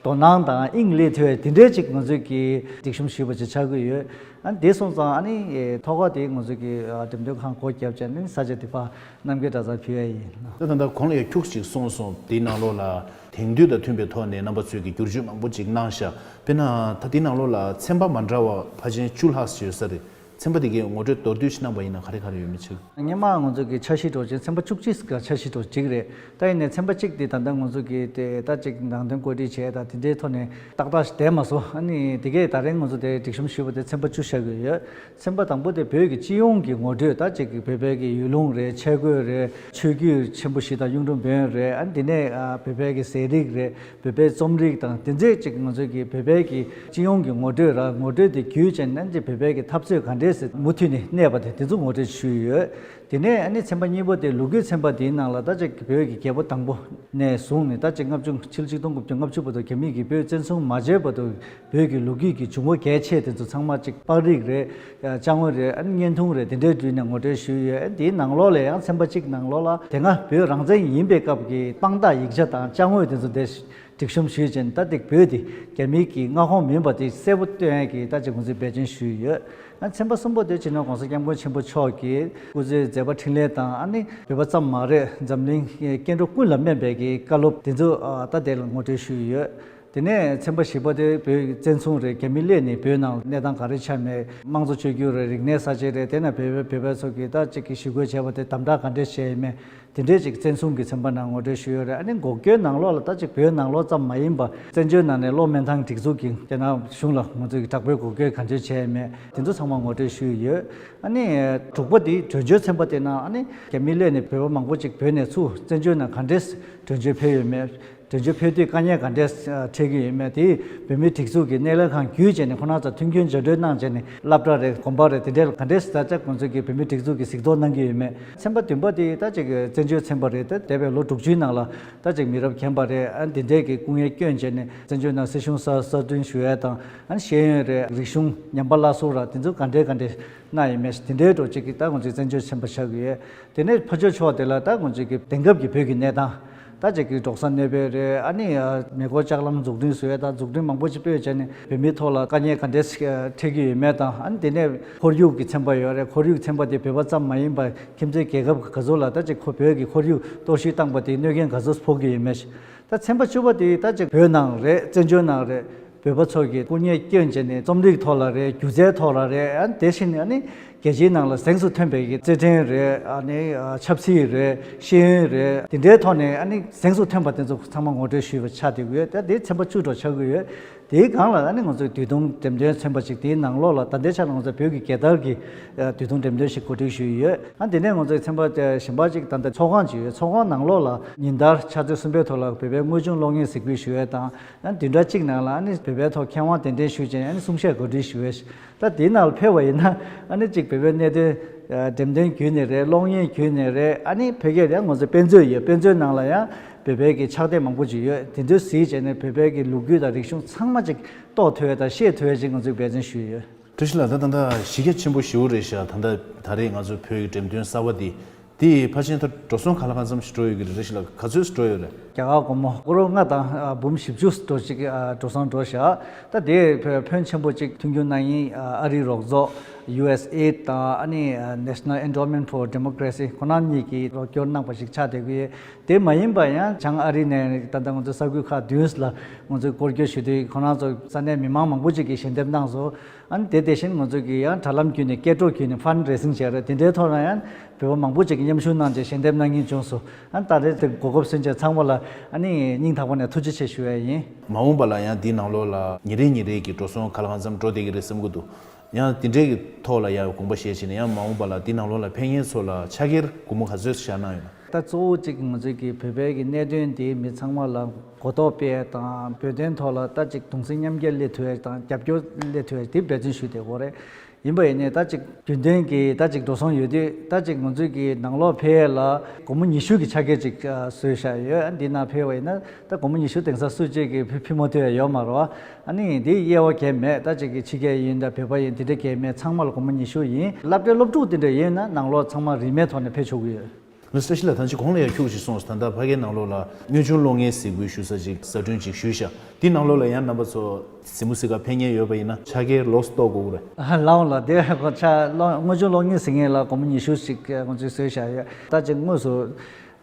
དོ་སྣང་དང་དབྱིངས་སླེབས་ཐུབ་པའི་དེ་འདྲའི་ཅིག་ང་ཚོས་ཀྱིས་སྒྲིག་གཤོམ་ཞུས་པ་ཅིག་ཆགས་ཀྱི་ཡོད། ཨ་ནི་དེ་སོང་ཙང་ཨ་ནི་ཐོག་ཁ་དེ་ང་ཚོས་ཀྱིས་འགྲེམས་སྟོན་ཁང་སྒོ་བརྒྱབ་བྱས་ནས་ས་ཆ་དེ་ཕར་རྣམ་རྒྱལ་གྲྭ་ཚང་ཕུལ་ཡ་ཡིན། ད་ད་ལྟ་གོང་ལ་ཡ་ཁྱུག་ཅིག་གསུངས་སོང་། དེའི་ནང་ལོགས་ལ་དེང་དུས་དང་མཐུན་པའི་ཐོག་ནས་རྣམ་པ་ཚོས་ཀྱི་བསྒྱུར་བཅོས་མང་པོ་ཅིག་གནང་ཤག་དཔེར་ན་ད་དེའི་ནང་ལོགས་ལ་ཚན་པ་མ་འདྲ་བ་ཕལ་ཆེར་བཅུ་ལྷག་ཙམ་ཡོད་ས་རེད། ཚན་པ་དེ་གའི་ངོ་སྤྲོད་མདོར་བསྡུས་ཤིག་གནང་བ་ཡིན་ན་ག་རེ་ག་རེ་ཡོད་མེད་ཅིག་སྔོན་མ་ང་ཚོ་གི་འཆར་གཞི་འདྲ་བོ་ཅིག་ཚན་པ་བཅུ་གཅིག་གི་འཆར་གཞི་འདྲ་བོ་ཅིག་རེད། ད་ཡིན་ནའི་ཚན་པ་གཅིག་དེ་ད་ལྟ་ང་ཚོ་གི་དེ་ད་ཅིག་ནང་དོན་བཀོད་སྒྲིག་བྱས་ད་དེ་འདྲའི་ཐོག་ནས་ཏག་ཏག་ཞིག་བསྡད་མ་སོང་། ཨ་ནི་དེ་གས་ད་རེས་ང་ཚོ་དེ་སྒྲིག་གཤོམ་ཞུས་པ་དེ་ཚན་པ་བཅུ་བཞག་གི་ཡོད། ཚན་པ་དང་པོ་དེ་བོད་ཀྱི་སྤྱི་ཡོངས་ཀྱི་ངོ་སྤྲོད། ད་ཅིག་གི་བོད་པའི་གི་ཡུལ་ལུང་རེད། ཆས་གོས་རེད། ཆོས་བརྒྱུད་ཆེན་པོ་བཞི་དང་གཡུང་དྲུང་བོན་རེད། ཨ་ནི་དེ་ནས་ཨ་བོད་པའི་གི་ཟས་རིགས་རེད། བོད་པའི་རྩོམ་རིག་དང་དེ་ཚོའི་ཅིག་ང་ཚོའི་གི་བོད་པའི་གི་སྤྱི་ཡོངས་ཀྱི་ངོ་སྤྲོད་ར། ངོ་སྤྲོད་དེ་བརྒྱུད་བྱས་ནས་ཅིག་བོད་པའི་གི་འཐབ་རྩོད་ག་འདྲས་སེ་མུ་མཐུད་ནས་གནས་པ་དེ་དེ་ཚོ་ངོ་སྤྲོད་ཞུས་ཡོད། དེ་ནས་ཨ་ནི་ཚན་པ་གཉིས་པ་དེ་ལོ་རྒྱུས་ཚན་པ་དེའི་ནང་ལ་ད་ཅིག་བོད་ཀྱི་རྒྱལ་པོ་དང་པོ་ནས་བཟུང་ནས་ད་ཅིག་ལྔ་བཅུ་ཕྱི་ལོ་ཆིག་སྟོང་དགུ་བརྒྱ་ལྔ་བཅུ་བར་དུ་རྒྱ་མིས་ཀྱིས་བོད་བཙན་བཟུང་མ་བྱས་བར་དུ་བོད་ཀྱི་ལོ་རྒྱུས་ཀྱི་འབྱུང་བ་གལ་ཆེ་དེ་ཚོ་ཚང་མ་ཅིག་པར་རིས་རེད། ཅ་དངོས་རེད། ཨ་ནི་བརྙན་ཐུང་རེད། དེ་འདྲའི་བརྒྱུད་ནས་ངོ་སྤྲོད་ཞུས་ཡོད། ཨ་ནི་དེའི་ནང་ལོགས་ལ་ཡང་ཚན་པ་གཅིག་ནང་ལོགས་ལ་དེ་སྔ་བོད་རང་བཙན་ཡིན་པའི་སྐབས་ཀྱི་དཔང་རྟགས་ཡིག་ཆ་དང་ཅ་དངོས་དེ་ཚོ་དེ་སྒྲིག་གཤོམ་ཞུས་བྱས་ནས་ད་ལྟའི་བོད་དེ་རྒྱ་མིའི་གི་མངའ་ཁོངས་མིན་པ་དེ་གསལ་པོ་སྟོན་ཡས་ཀྱི་ད་ཅིག་ང་ཚོས་འབད་བརྩོན་ཞུས་ཡོད། ཨ་ཚན་པ་གསུམ་པ་དེ་སྤྱི་ནོར་༸གོང་ས་༸སྐྱབས་མགོན་ཆེན་པོ་མཆོག་གིས་སྐུ་ཚེའི་མཛད་པ་འཕྲིན་ལས་དང་། ཨ་ནི་བོད་པ་ཙམ་མ་རེད། འཛམ་གླིང་སྐྱེ་འགྲོ་ཀུན་ལ་སྨན་པའི་གི་བཀའ་སློབ་དེ་ཚོ་ཨ་ད་དེ་ལ་ངོ་སྤྲོད་ཞུས་ཡོད། དེ་ནས་ཚན་པ་བཞི་པ་དེ་བོད་བཙན་བཟུང་རེད། རྒྱ་མི་སླེབས་ནས་བོད་ནང་གནས་སྟངས་ག་རེ་ཆགས་མེད། དམངས་གཙོ་བཅོས་བསྒྱུར་རེད། རིག་གནས་གསར་བརྗེ་རེད། དེ་ནས་བོད་པའི་བོད་པ་ཚོ་གིས་ད་ཅིག་གི་ཞི་རྒོལ་བྱས་པ་དེ་དམ་དྲག་ག་འདྲས་བྱས་ཡོད་མེད། དེ་འདྲས་ཅིག་བཙན་བཟུང་གི་ཚན་པ་ནང་ངོ་སྤྲོད་ཞུས་ཡོད་རེད། ཨ་ནི་འགོག་རྒྱུའི་ནང་ལོགས་ལ་ད་ཅིག་བོད་ནང་ལོགས་ཙམ་མ་ཡིན་པ་བཙན་བྱོལ་ནང་ནས་གློག་སྨན་ཐང་སྒྲིག་འཛུགས་ཀྱིས་རྒྱ་ནག་གཞུང་ལ་ང་ཚོས་ཀྱི་དྲག་པོའི་འགོག་རྒྱུའི་ག་འདྲས་བྱས་ཡོད་མེད། དེ་ཚོ་ཚང་མ་ངོ་སྤྲོད་ཞུས་ཡོད། ཨ་ནི་དྲུག་པ་དེ་བྲོས་བྱོལ་ཚན་པ་དེ་ནང་ཨ་ནི་རྒྱ་མི་སླེབས་ནས་བོད་པ་མང་པོ་ཅིག་བོད་ནས་ཚུར་བཙན་བྱོལ་ནང་ག་འདྲས་བྲོས་བྱོལ་ཕེབས་ཡོད་མེད། བྲོས་བྱོལ་ཕེབས་དུས་དཀའ་ངལ་ག་འདྲས་འཕྲད་ཀྱི་ཡོད་མེད། དེ་བོད་མིའི་སྒྲིག་འཛུགས་ཀྱི་སྣེ་ལེན་ཁང་བརྒྱུད་བྱས་ནས་ཁོ་རང་ཚོ་མཐུན་རྐྱེན་སྦྱོར་སྤྲོད་གནང་བྱས་ནས་སློབ་གྲྭ་རེད། དགོན་པ་རེད། དེ་འདྲའི་ག་འདྲས་ད་ཅིག་ང་ཚོས་ཀྱི་བོད་མིའི་སྒྲིག་འཛུགས་ཀྱིས་གཟིགས་རྟོག་གནང་གི་ཡོད་མེད། ཚན་པ་བདུན་པ་དེ་ད་ཅིག་བཙན་བྱོལ་ཚན་པ་རེད། ད་འདས་པའི་ལོ་དྲུག་ཅུའི་ནང་ལ་ད་ཅིག་མི་རབས་རྒན་པ་རེད། ཨ་འདི་འདྲས་ཀྱི་སྐུ་ངལ་བསྐྱོན་བྱས་ནས་བཙན་བྱོལ་ནང་སྲིད་གཞུང་གསར་གསར་བསྐྲུན་ཞུ་ཡས་དང་། ཨ་ཤེས་ཡོན་རེད། རིག་གཞུང་ཉམས་པ་སླར་གསོ་ར། དེ་ཚོ་ག་འདྲས་ག་འདྲས་གནང་ཡོད་མེད། དེ་འདྲའི་འགྲོ་ཅིག་གི་ད་ང་ཚོའི་བཙན་བྱོལ་ཚན་པ་ཆགས་ཀྱི་ཡོད། དེ་ནས་ཕར་ཕྱོགས་ཕྱོགས་དེ་ལ་ད་ང་ཚོའི་གི་དེང་སྐབས་ཀྱི་བོད་ཀྱི་གནས་སྟངས། ད་ཅིག་གི་འབྲོག་ས་གནོད་སྦེལ་རེད། ཨ་ནི་མེ་འཁོར་ལྕགས་ལམ་འཛུགས་སྐྲུན་བཟོ་ཡས་དང་འཛུགས་སྐྲུན་མང་པོ་ཅིག་སྤེལ་བྱས་ནས་བོད་མིའི་ཐོག་ལ་དཀའ་ངལ་ག་འདྲས་འཕྲད་ཀྱི་ཡོད་མེད་དང་། ཨ་ནི་དེ་ནས་ཁོར་ཡུག་གི་ཚན་པ་ཡོད་རེད། ཁོར་ཡུག་ཚན་པ་དེ་བོད་པ་ཙམ་མ་ཡིན་པར་ཁྱིམ་མཚེས་རྒྱལ་ཁབ་ག་ཚོད་ལ་ད་ཅིག་ཁོ་བོད་ཀྱི་ཁོར་ཡུག་གཏོར་བཤིག་བཏང་པ་དེ་གནོད་སྐྱོན་ག་ཚོད་ཕོག་གི་ཡོད་མེད། ད་ཚན་པ་བཅུ་པ་དེ་ད་ཅིག་བོད་ནང་རེད། བཙན་བྱོལ་ནང་རེད། བོད་པ་ཚོ་གིས་སྐུ་ངལ་བསྐྱོན་བྱས་ནས་རྩོམ་རིག་ཐོག་ལ་རེད། སྒྱུ་རྩལ་ཐོག་ལ་རེད། ཨ་ནི་དེ་བཞིན་ཨ་ནི་རྒྱལ་སྤྱིའི་ནང་ལ་གཟེངས་སུ་ཐོན་པའི་གི་རྩེད་འགྲན་རེད། ཨ་ནི་ཆབ་སྲིད་རེད། ཤེས་ཡོན་རེད། དེ་འདྲའི་ཐོག་ནས་ཨ་ནི་གཟེངས་སུ་ཐོན་པ་དེ་ཚོ་ཚང་མ་ངོ་སྤྲོད་ཞུས་པ་ཆགས་བསྡད་ཀྱི་ཡོད། ད་དེ་ཚན་པ་བཅུ་འདྲ་ཆགས་ཀྱི་ཡོད། དེའི་སྒང་ལ་ཨ་ནི་ང་ཚོའི་དུས་ཐུང་འགྲེམས་སྟོན་ཚན་པ་ཅིག་དེའི་ནང་ལོགས་ལ་ད་ལྟའི་ཆ་ལ་ང་ཚོ་བོད་ཀྱི་རྒྱལ་དར་གྱི་དུས་ཐུང་འགྲེམས་སྟོན་ཞིག་གོ་སྒྲིག་ཞུས་ཡོད། ཨ་དེ་ནས་ང་ཚོའི་ཚན་པ་གཞན་པ་ཅིག་ད་ལྟ་ཚོགས་ཁང་ཅིག་ཡོད། ཚོགས་ཁང་ནང་ལོགས་ལ་ཉིན་ལྟར་ཕྱག་ཚོད་གསུམ་པའི་ཐོག་ལ་བོད་པའི་དངོས་བྱུང་གློག་བརྙན་གཟིགས་འབུལ་ཞུ་ཡས་དང་། ཨ་བདུན་ཕྲག་གཅིག་ནང་ལ་ཨ་ནི་བོད་པའི་ཐོག་མཁས་དབང་གདན་འདྲེན་ཞུས་བྱས་ཨ་ནི་གསུང་བཤད་གོ་སྒྲིག་ཞུ་ཡས། ད་དེའི་ནང་ལ་ཕེབས་པ་ཡིན་ན་ཨ་ནི་གཅིག་བོད་པའི་གནད་དོན་འགྲེམས་སྟོན་བརྒྱུད་ནས་རེད། གློག་བརྙན་བརྒྱུད་ནས་རེད། ཨ་ནི་ཕ་གིར་ཡང་ང་ཚོའི་དཔེ་མཛོད་ཡོད། དཔེ་མཛོད་ནང་ལ་ཡང་བོད་པའི་གི་ཕྱག་དེབ་མང་པོ་ཅིག་ཡོད། དེ་ཚོ་གཟིགས་བྱས་ནས་བོད་པའི་གི་ལོ་རྒྱུས་དང་རིག་གཞུང་ཚང་མ་ཅིག་རྟོགས་ཐུབ་ཡས་དང་ཤེས་ཐུབ་ཡས་ཅིག་ང་ཚོས་འབད་བརྩོན་ཞུས་ཡོད། བཀྲ་ཤིས་ལགས། ད་ད་ལྟ་གཞི་རྒྱ་ཆེན་པོ་ཞེ་པོ་རེད་ཤག་ད་ལྟ་ད་རེས་ང་ཚོ་བོད་ཀྱི་འགྲེམས་སྟོན་གསར་པ་འདི། དེ་ཕལ་ཆེར་ད་འགྲོ་སོང་ག་ལ་གང་འཚམ་ཞིག་འགྲོ་ཡོད་ཀྱི་རེད། བཀྲ་ཤིས་ལགས། ག་ཚོད་ཞིག་འགྲོ་ཡོད་རེད། རྒྱ་གར་སྒོར་མོ་ཀོ་རོར་ལྔ་དང་ཨ་འབུམ་བཞི་བཅུ་འགྲོ་ཅིག་ཨ་འགྲོ་སོང་འགྲོ་ཤག་ད་དེ་ཕོན་ཆེན་པོ་ཅིག་མཐུན་འགྱུར་གནང་མཁན་ཨ་རིའི་རོགས་ཚོགས་ཡུ་ཨེས་ཨེ་ཌི་དང་ཨ་ནི་National Endowment for Democracy ཁོ་རང་གཉིས་ཀྱིས་རོགས་སྐྱོར་གནང་པ་ཞིག་ཆགས་བསྡད་ཀྱི་ཡོད། དེ་མ་ཡིན་པ་ཡང་བྱང་ཨ་རི་ནས་ད་ལྟ་ང་ཚོ་ས་ཁུལ་ཁག་བདུན་ལ་ང་ཚོས་སྐོར་སྐྱོད་ཞུ་དུས་ཁོ་རང་ཚོ་ས་གནས་མི་མང་མང་པོ་ཅིག་གིས་ཞལ་འདེབས་གནང་སོང་། ཨ་ནི་དེ་དེ་བཞིན་ང་ཚོ་གིས་ཡང་དྲ་ལམ་བརྒྱུད་ནས་སྐད་འཕྲོ་བརྒྱུད་ནས་ཕན་རེ་སིང་བྱས་རེད། དེ་འདྲའི་ཐོག་ལ་ཡང་བོད་པ་མང་པོ་ཅིག་གིས་མཉམ་ཞུགས་གནང་བྱས་ཞལ་འདེབས་གནང་མཁན་བྱུང་སོང་། ཨ་ནི་ད་རེས་དེ་གོ་སྐབས་སུན་བྱས་ཚང་མ་ལ་ཨ་ནི་སྙིང་ཐག་པ་ནས་ཐུགས་རྗེ་ཆེ་ཞུ་ཡ་ཡིན། མ་འོངས་པ་ལ་ཡང་འདི་ནང་ལོགས་ལ་ཉིན་རེ་ཉིན་རེ་གི་འགྲོ་སོང་ག་ལ་གང་འཚམ་འགྲོ་བསྡད་ཀྱི་རེད་བསམ་གྱི་འདུག་ཡང་དེ་འདྲའི་གི་ཐོག་ལ་ཡང་དགོངས་པ་བཞེས་བྱས་ནས་ཡང་མ་འོངས་པ་ལ་འདི་ནང་ལོགས་ལ་ཕེབས་མཁན་ཚོ་ལ་ཕྱག་འཁྱེར་སྒོར་མོ་ག་ཚོད་བཞག་གནང་ཡོད་ན། ད་གཙོ་བོ་གཅིག་ང་ཚོའི་གི་བོད་པའི་གི་གནད་དོན་དེ་མི་ཚང་མ་ལ་གོ་རྟོགས་སྤེལ་དང་བོད་དོན་ཐོག་ལ་ད་གཅིག་གདུང་སེམས་མཉམ་སྐྱེད་སླེབས་ཐུབ་ཡ་དང་རྒྱབ་སྐྱོར་སླེབས་ཐུབ་ཡ་དེ་འབད་བརྩོན་ཞུས་བསྡད་ཡོད་རེད། ཡིན་པ་ཡིན་ནའི་ད་ཅིག་རྒྱུན་ལྡན་གྱི་ད་ཅིག་འགྲོ་སོང་ཡོད་དུས་ད་ཅིག་ང་ཚོའི་གི་ནང་ལོགས་ཕེབས་ཡས་ལ་སྒོར་མོ་ཉི་ཤུ་གི་ཆ་རྐྱེན་ཅིག་ཨ་བཟོས་བཞག་ཡོད། ཨ་འདི་ནང་ཕེབས་པ་ཡིན་ན་ད་སྒོར་མོ་ཉི་ཤུ་དེང་སང་སུ་གཅིག་གིས་ཕུལ་ཕུལ་མ་ཐུབ་ཡ་ཡོད་མ་རེད་བ། ཨ་ནི་འདི་དབྱེ་བ་གང་ཡང་མེད། ད་ཅིག་གི་ཕྱི་རྒྱལ་ཡིན་ད་བོད་པ་ཡིན་དེ་འདྲ་གང་ཡང་མེད། ཚང་མ་ལ་སྒོར་མོ་ཉི་ཤུ་ཡིན། སློབ་གྲྭའི་སློབ་ཕྲུག་དེ་འདྲ་ཡིན་ན་ནང་ལོགས་ཚང་མ་རིན་མེད་ཐོག་ནས་ཕེབས་ཆོག་གི་ཡོད། ལགས་སོ། བཀྲ་ཤིས་ལགས། ད་ཅིག་གོང་ལ་ཡང་ཁྱུག་ཅིག་གསུངས་སོང་། ད་ལྟ་ཕ་གིའི་ནང་ལོགས་ལ་དངོས་བྱུང་གློག་བརྙན་གཟིགས་འབུལ་ཞུ་ས་ཅིག་གསར་སྐྲུན་ཅིག་ཞུས་ཤག་དེའི་ནང་ལོགས་ལ་ཡང་རྣམ་པ་ཚོ་གཟིགས་མོ་གཟིགས་ག་ཕེབས་མཁན་ཡོད་པ་ཡིན་ན་ཕྱག་འཁྱེར་ལོགས་སུ་གཏོང་དགོས་ཀྱི་རེད། ཨ་ལགས་འོང་ལགས། དེ་ཁོ་ཆ་གློག་དངོས་བྱུང་གློག་བརྙན་གཟིགས་མཁན་ལ་སྒོར་མོ་ཉི་ཤུ་ཞིག་ང་ཚོས་བཟོས་བཞག་ཡོད། ད་ཅིག་དངོས་སུ་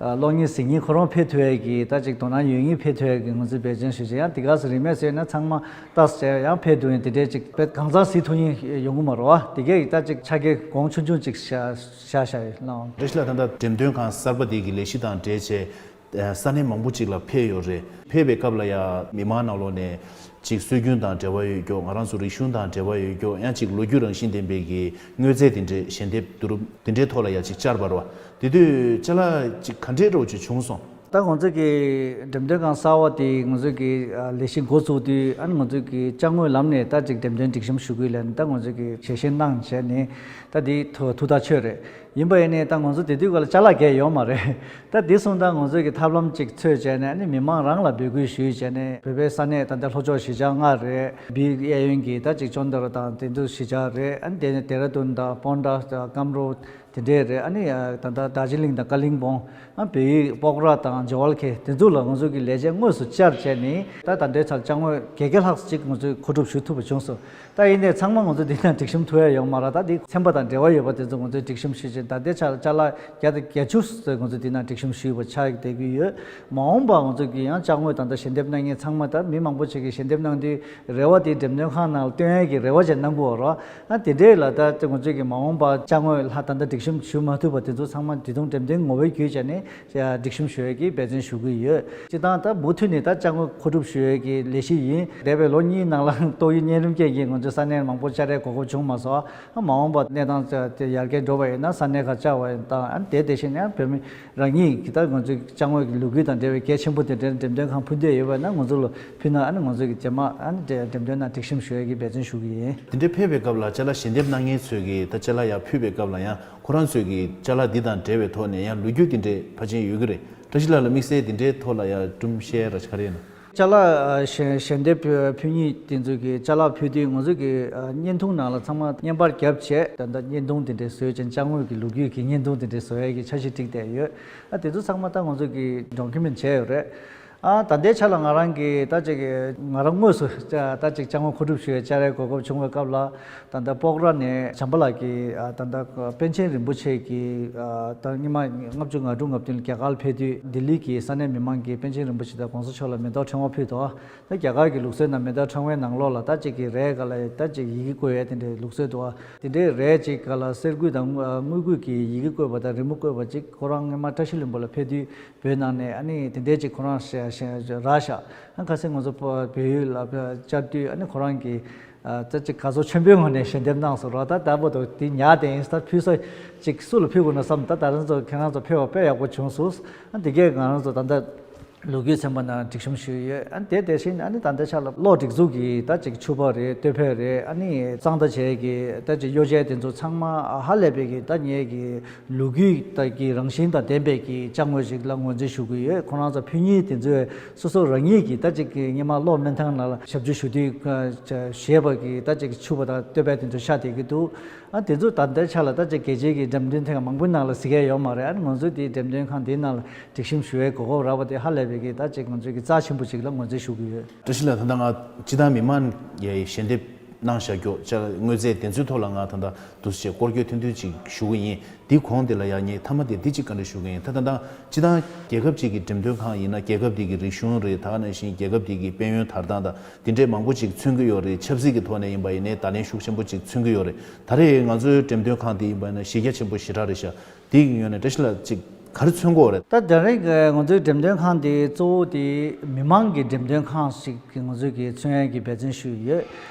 ཨ་གློག་བརྙན་གཟིགས་མཁན་ཁོ་རང་ཕེབས་ཐུབ་ཡས་ཀྱི་ད་ཅིག་དོ་སྣང་ཡོད་མཁན་ཕེབས་ཐུབ་ཡས་ཀྱི་ང་ཚོས་འབད་བརྩོན་ཞུ་བྱས། ཡང་དེ་ག་སེ་རིན་མེད་བཟོས་ན་ཚང་མ་ལྟ་ས་བྱས་ཡང་ཕེབས་འདུག་ཡིན་དེ་འདྲས་ཅིག་དཔེ་གང་ཚང་གཟིགས་ཐུབ་མཁན་ཡོང་གི་མ་རེད་བ། དེ་གས་ད་ཅིག་ཆ་རྐྱེན་གོང་ཆུང་ཆུང་ཅིག་བཞག་བཞག་བཞག་ཡོད་ལགས་འོང་། བཀྲ་ཤིས་ལགས། ད་ལྟ་འགྲེམས་སྟོན་ཁང་གསར་པ་དེ་གི་ལས་གཞི་དང་འབྲེལ་བྱས། ས་གནས་མང་པོ་ཅིག་ལ་ཕེབས་ཡོད་རེད། ཕེབས་པའི་སྐབས་ལ་ཡང་མི་མང་ནང་ལོགས་ནས་ཅིག་སྲོལ་རྒྱུན་དང་འབྲེལ་བ་ཡོད་རྒྱུ། ང་རང་ཚོ་རིག་གཞུང་དང་འབྲེལ་བ་ཡོད་རྒྱུ། ཡང་ཅིག་ལོ་རྒྱུས་རང་བཞིན་ལྡན་པའི་གི་དངོས་རྫས་དེ་འདྲའི་ཞལ་འདེབས་བསྡུ་རུབ་དེ་འདྲའི་ཐོག་ལ་ཡང་ཅིག་བཅར་བ་རེད་བ། དེ་དུས་ཅ་ལག་ཅིག་ག་འདྲའི་འདྲ་བོ་ཅིག་བྱུང་སོང་། ད་ང་ཚོ་གི་འགྲེམས་སྟོན་ཁང་གསར་བ་དེ་ང་ཚོ་གི་ལས་གཞི་འགོ་བཙུགས་དུས་ཨ་ནི་ང་ཚོ་གི་ཅ་དངོས་ལམ་ནས་ད་ཅིག་འགྲེམས་སྟོན་སྒྲིག་གཤོམ་ཞུ་དགོས་ལབ་ནས་ད་ང་ཚོ་གི་ཞལ་བཞེས་གནང་བྱས་ནས་ད་དེ་ཐུགས་ཐག་ཆོད་རེད། ཡིན་པ་ཡིན་ནའི་ད་ང་ཚོ་དེ་དུས་སྐབས་ལ་ཅ་ལག་གང་ཡང་ཡོད་མ་རེད། ད་དེ་སོང་ཙང་ང་ཚོས་ཀྱི་ཐབས་ལམ་ཅིག་འཚོལ་བྱས་ནས་ཨ་ནི་མི་མང་རང་ལ་འབོད་སྐུལ་ཞུས་བྱས་ནས་བོད་པའི་ས་གནས་ད་ལྟ་ལྷོ་ཕྱོགས་གཞིས་ཆགས་ལྔ་རེད། བི་གཡས་གཡོན་གྱི་ད་ཅིག་ཅོན་ཏ་ར་དང་དེ་ཚོ་གཞིས་ཆགས་རེད། ཨ་ནི་དེ་ནས་ལྡེ་ར་ལྡུན་དང་སྤོན་ཊ་ཀམ་རོ་དེ་འདྲས་རེད། ཨ་ནི་ད་ལྟ་དར་ཇི་ལིང་དང་ཀ་ལིང་པོང་ཨ་བལ་ཡུལ་སྤོག་ར་དང་ཇོ་ཝལ་ཁེ་དེ་ཚོ་ལ་ང་ཚོ་གི་ལས་བྱེད་དངོས་སུ་བཅར་བྱས་ནས་ད་ད་ལྟའི་ཆར་ཅ་དངོས་བརྒྱད་བརྒྱ་ལྷག་ཅིག་ང་ཚོས་མཁོ་སྒྲུབ་ཞུ་ཐུབ་པ་བྱུང་སོང་། ད་ཡིན་ནའི་ཚང་མ་ང་ཚོ་འདི་ན་སྒྲིག་གཤོམ་ཐུབ་ཡ་ཡོད་མ་རེད། ད་འདི་ཚན་པ་དང་འབྲེལ་བ་ཡོད་པ་དེ་ཚོ་ང་ཚོས་སྒྲིག་གཤོམ་ཞུས་བྱས་ད་ལྟའི་ཆར་ཅ་ལག་བརྒྱ་དང་བརྒྱད་ཅུ་ཙམ་ང་ཚོ་འདི་ན་སྒྲིག་གཤོམ་ཞུས་པ་ཆགས་བསྡད་ཀྱི་ཡོད། མ་འོངས་པ་ང་ཚོ་གི་ཡང་ཅ་དངོས་དང་ད་ཞལ་འདེབས་གནང་མཁན་ཚང་མ་ད་མི་མང་པོ་ཅིག་གིས་ཞལ་འདེབས་གནང་དུས་རེ་བ་དེ་འགྲེམས་སྟོན་ཁང་ནང་ལ་སྟོན་ཡ་གི་རེ་བ་ཅིག་གནང་གི་ཡོད་རེད། ཨ་དེ་འདྲས་ལ་ད་ང་ཚོ་གི་མ་འོངས་པ་ཅ་དངོས་ལ་ད་ལྟ་སྒྲིག་གཤོམ་ཞུ་མ་ཐུབ་པ་དེ་ཚོ་ཚང་མ་ད་དུང་འགྲེམས་སྟོན་ངོ་བོའི་བརྒྱུད་བྱས་ནས་སྒྲིག་གཤོམ་ཞུ་ཡས་ཀྱི་འབད་བརྩོན་ཞུ་གི་ཡོད། སྤྱིར་བཏང་ད་མུ་མཐུད་ནས་ད་ཅ་དངོས་མཁོ་སྒྲུབ་ཞུ་ཡས་ཀྱི་ལས་གཞི་ཡིན། འདས་པའི་ལོ་གཉིས་ནང་ལ་ཏོག་དབྱིབས་གཉན་རིམས་ཅན་གྱིས་ང་ཚོའི་ས་གནས་མང་པོ་བཅར་ཡས་གོ་སྐབས་བྱུང་མ་སོང་། ཨ་མ་འོངས་པ་གནས་སྟངས་དེ་ཡར་རྒྱས་འགྲོ་བ་ཡིན་ན་ས་གནས་ཁག་བཅར་བ་ཡིན་ད་ཨ་དེ་དེ་བཞིན་ཡང་བོད་མི་རང་ཉིད་ཀྱིས་ད་ང་ཚོའི་ཅ་དངོས་ཀྱི་ལོ་རྒྱུས་དང་འབྲེལ་བའི་གལ་ཆེན་པོ་དེ་འདྲའི་འགྲེམས་སྟོན་ཁང་ཕུལ་འདོད་ཡོད་པ་ཡིན་ན་ང་ཚོ་ལ་ཕུལ་ན་ཨ་ནི་ང་ཚོ་གི་རྗེས་མ་ཨ་ནི་འགྲེམས་སྟོན་ནང་སྒྲིག་གཤོམ་ཞུ་ཡས་ཀྱི་འབད་བརྩོན་ཞུ་གི་ཡིན། དེ་འདྲའི་ཕེབས་པའི་སྐབས་ལ་ཅ་ལག་ཞལ་འདེབས་གནང་མཁན་ཚོས་ཀྱིས་ད་ཅ་ལག་ཡར་ཕུལ་བའི་སྐབས་ལ་ཡང་ཁོ་རང་ཚོས་ཀྱི་ཅ་ལག་འདི་དང་འབྲེལ་བའི་ཐོག་ནས་ཡང་ལོ་རྒྱུས་དེ་འདྲའི་ཕལ་ཆེར་ཡོད་ཀྱི་རེད། བཀྲ་ཤིས་ལགས་ལ་དམིགས་བསལ་དེ་འདྲའི་ཐོག་ལ་ཡང་སྒྲུང་བཤད་ར་ཆ་རེད་ན། ཅ་ལག་ཨ་ཞལ་ཞལ་འདེབས་ཕུལ་མཁན་དེ་ཚོས་ཀྱི་ཅ་ལག་ཕུལ་དུས་ང་ཚོ་གི་ཨ་བརྙན་ཐུང་ནང་ལ་ཚང་མ་བརྙན་པར་བརྒྱབ་བྱས་ད་ལྟ་བརྙན་ཐུང་དེ་འདྲའི་བཟོས་ཅན་ཅ་དངོས་ཀྱི་ལོ་རྒྱུས་ཀྱི་བརྙན་ཐུང་དེ་འདྲའི་བཟོ་ཡས་ཀྱི་འཆར་གཞི་བསྒྲིགས་བསྡད་ཡོད། ཨ་དེ་ཚོ་ཚང་མ་ད་ང་ཚོ་གི་ཌོ་ཀུ་མེན་ཊི་བྱས་ཡོད་རེད། ཨ་ད་ལྟའི་ཆ་ལ་ང་རང་གིས་ད་ཅིག་ང་རང་དངོས་སུ་ད་ཅིག་ཅ་དངོས་མཁོ་སྒྲུབ་ཞུ་ཡས་བཅར་ཡས་གོ་སྐབས་བྱུང་བའི་སྐབས་ལ་ད་ལྟ་སྤོག་ར་ནས་བྱམས་པ་ལགས་ཀྱིས་ཨ་ད་ལྟ་པཎ་ཆེན་རིན་པོ་ཆེ་གིས་ཨ་ད་སྔོན་མ་ལྔ་བཅུ་ང་དྲུག་ང་བདུན་ལ་རྒྱ་གར་ལ་ཕེབས་དུས་ལྡི་ལི་གི་ས་གནས་མི་མང་གིས་པཎ་ཆེན་རིན་པོ་ཆེ་དང་གོང་ས་མཆོག་ལ་མེ་ཏོག་ཕྲེང་བ་ཕུལ་འདུག་ད་རྒྱ་གར་གྱི་ལུགས་སྲོལ་ནང་མེ་ཏོག་ཕྲེང་བའི་ནང་ལོགས་ལ་ད་ཅིག་གི་རས་སྒང་ལ་ད་ཅིག་ཡི་གེ་བཀོད་ཡས་དེ་འདྲའི་ལུགས་སྲོལ་འདུག་ཨ། དེ་འདྲའི་རས་ཅིག་སྒང་ལ་གསེར་སྐུད་དང་དངུལ་སྐུད་ཀྱི་ཡི་གེ་བཀོད་པ་དང་རི་མོ་བཀོད་པ་ཅིག་ཁོ་རང་སྔོན་མ་བཀྲ་ཤིས་ལྷུན་པོ་ལ་ཕེབས་དུས་བོད་ནང་ནས་ཨ་ནི་དེ་འདྲའི་ཅིག་ཁོ་རང་བཞག་བཞག་རག་ཤག་ཨ་ཁ་སང་ང་ཚོ་བོད་ཡུལ་ལ་བཅར་དུས་ཨ་ནི་ཁོ་རང་གིས་ཨ་ཙ་ཅིག་ག་ཚོད་ཆེན་པོའི་ངང་ནས་ཞལ་འདེབས་གནང་སོང་ར། ད་ད་བར་དུ་དེ་ཉར་བསྡད་ཡིན། ད་ཕུལ་ས་ཅིག་སུ་ལ་ཕུལ་དགོས་ན་བསམ། ད་ད་རང་ཚོ་ཁྱེད་རང་ཚོ་ཕེབས་པ་དཔེ་ཡག་པོ་བྱུང་སོང་། ཨ་དེ་གས་ང་རང་ཚོ་ད་ལྟ་ལོ་རྒྱུས་ཚན་པ་ནང་སྒྲིག་གཤོམ་ཞུས་ཡོད། ཨ་དེ་དེ་བཞིན་ཨ་ནི་ད་ལྟའི་ཆ་ལ་གློག་སྒྲིག་འཛུགས་ཀྱི་ད་ཅིག་ཕྱུ་པ་རེད། སྟོད་ཕད་རེད། ཨ་ནི་གཙང་སྦྲ་བྱས་ཀྱི་ད་ཅིག་གཡོ་ཇའི་དེ་ཚོ་ཚང་མ་ཧ་ལས་པའི་གི་ད་ངེད་ཀྱི་ལོ་རྒྱུས་ད་ཀྱི་རང་བཞིན་དང་ལྡན་པའི་གི་ཅ་དངོས་ཤིག་ལ་ངོས་འཛིན་ཞུ་གི་ཡོད། ཁོ་རང་ཚོ་ཕུལ་མཁན་དེ་ཚོས་སོ་སོ་རང་ཉིད་ཀྱི་ད་ཅིག་གི་སྔོན་མ་གློག་སྨན་ཐང་ནང་ལ་ཞབས་ཞུ་ཞུ་དུས་བཞེས་པ་གི་ད་ཅིག་ཕྱུ་པ་དང་སྟོད་ཕད་དེ་ཚོ་ཤར་བསྡད་ཀྱི་འདུག་ཨ་དེ་ཚོ་ད་ལྟའི་ཆ་ལ་ད་ཅིག་རྒྱལ་སྤྱིའི་གི་འགྲེམས་སྟོན་ཐེངས་མང་པོའི་ནང་ལ་གཟིགས་ཡས་ཡོད་མ་རེད། ཨ་ནི་ང་ཚོའི་དེའི་འགྲེམས་སྟོན་ཁང་དེའི་ནང་ལ་སྒྲིག་གཤོམ་ཞུ་ཡས་གོ་སྐབས་རག་པ་དེ་ཧ་ལས་པའི་གི་ད་ཅིག་ང་ཚོའི་གི་རྩ་ཆེན་པོ་ཅིག་ལ་ངོས་འཛིན་ཞུ་གི་ཡོད། བཀྲ་ཤིས་ལགས། ད་ལྟ་ང་སྤྱི་བཏང་མི་མང་ཡ་ཞལ་འདེབས་གནང་བཞག་རྒྱུ་ཅ་དངོས་རྫས་དེ་ཚོའི་ཐོག་ལ་ང་ད་ལྟ་འདུག་སེ་སྐོར་སྐྱོད་ཐུང་ཐུང་ཅིག་ཞུ་གི་ཡིན། དེའི་གོང་དེ་ལ་ཡང་ངས་མཐའ་མ་དེ་འདི་གཅིག་བཀའ་འདྲི་ཞུ་གི་ཡིན། ད་ད་ལྟ་སྤྱི་བཏང་རྒྱལ་ཁབ་ཅིག་གི་འགྲེམས་སྟོན་ཁང་ཡིན་ན་རྒྱལ་ཁབ་དེ་གི་རིག་གཞུང་རེད། ད་ག་ནང་བཞིན་རྒྱལ་ཁབ་དེ་གི་དཔལ་ཡོན་དར་སྟངས་དང་དེ་འདྲའི་མང་པོ་ཅིག་མཚོན་གྱི་ཡོད་རེད། ཆབ་སྲིད་ཀྱི་ཐོག་ནས་ཡིན་པ་ཡིན་ནའི་བརྡ་ལན་ཤུགས་ཆེན་པོ་ཅིག་མཚོན་གྱི་ཡོད་རེད། ད་རེས་ང་ཚོའི་འགྲེམས་སྟོན་ཁང་དེ་ཡིན་པ་ཡིན་ན་གཞི་རྒྱ་ཆེན་པོ་ཞེ་དྲག་རེད་ཤག་དེའི་ངོས་ནས་བཀྲ་ཤིས་ལགས་ཅིག་ག་རེ་མཚོན་གྱི་ཡོད་རེད། ད་ད་རེས་ང་ཚོའི་འགྲེམས་སྟོན་ཁང་དེ་གཙོ་བོ་དེ་མི་མང་གི་འགྲེམས་སྟོན་ཁང་ཞིག་གི་ང་ཚོས་ཀྱི་མཚོན་ཡས་ཀྱི་འབད་བརྩོན་ཞུས་ཡོད།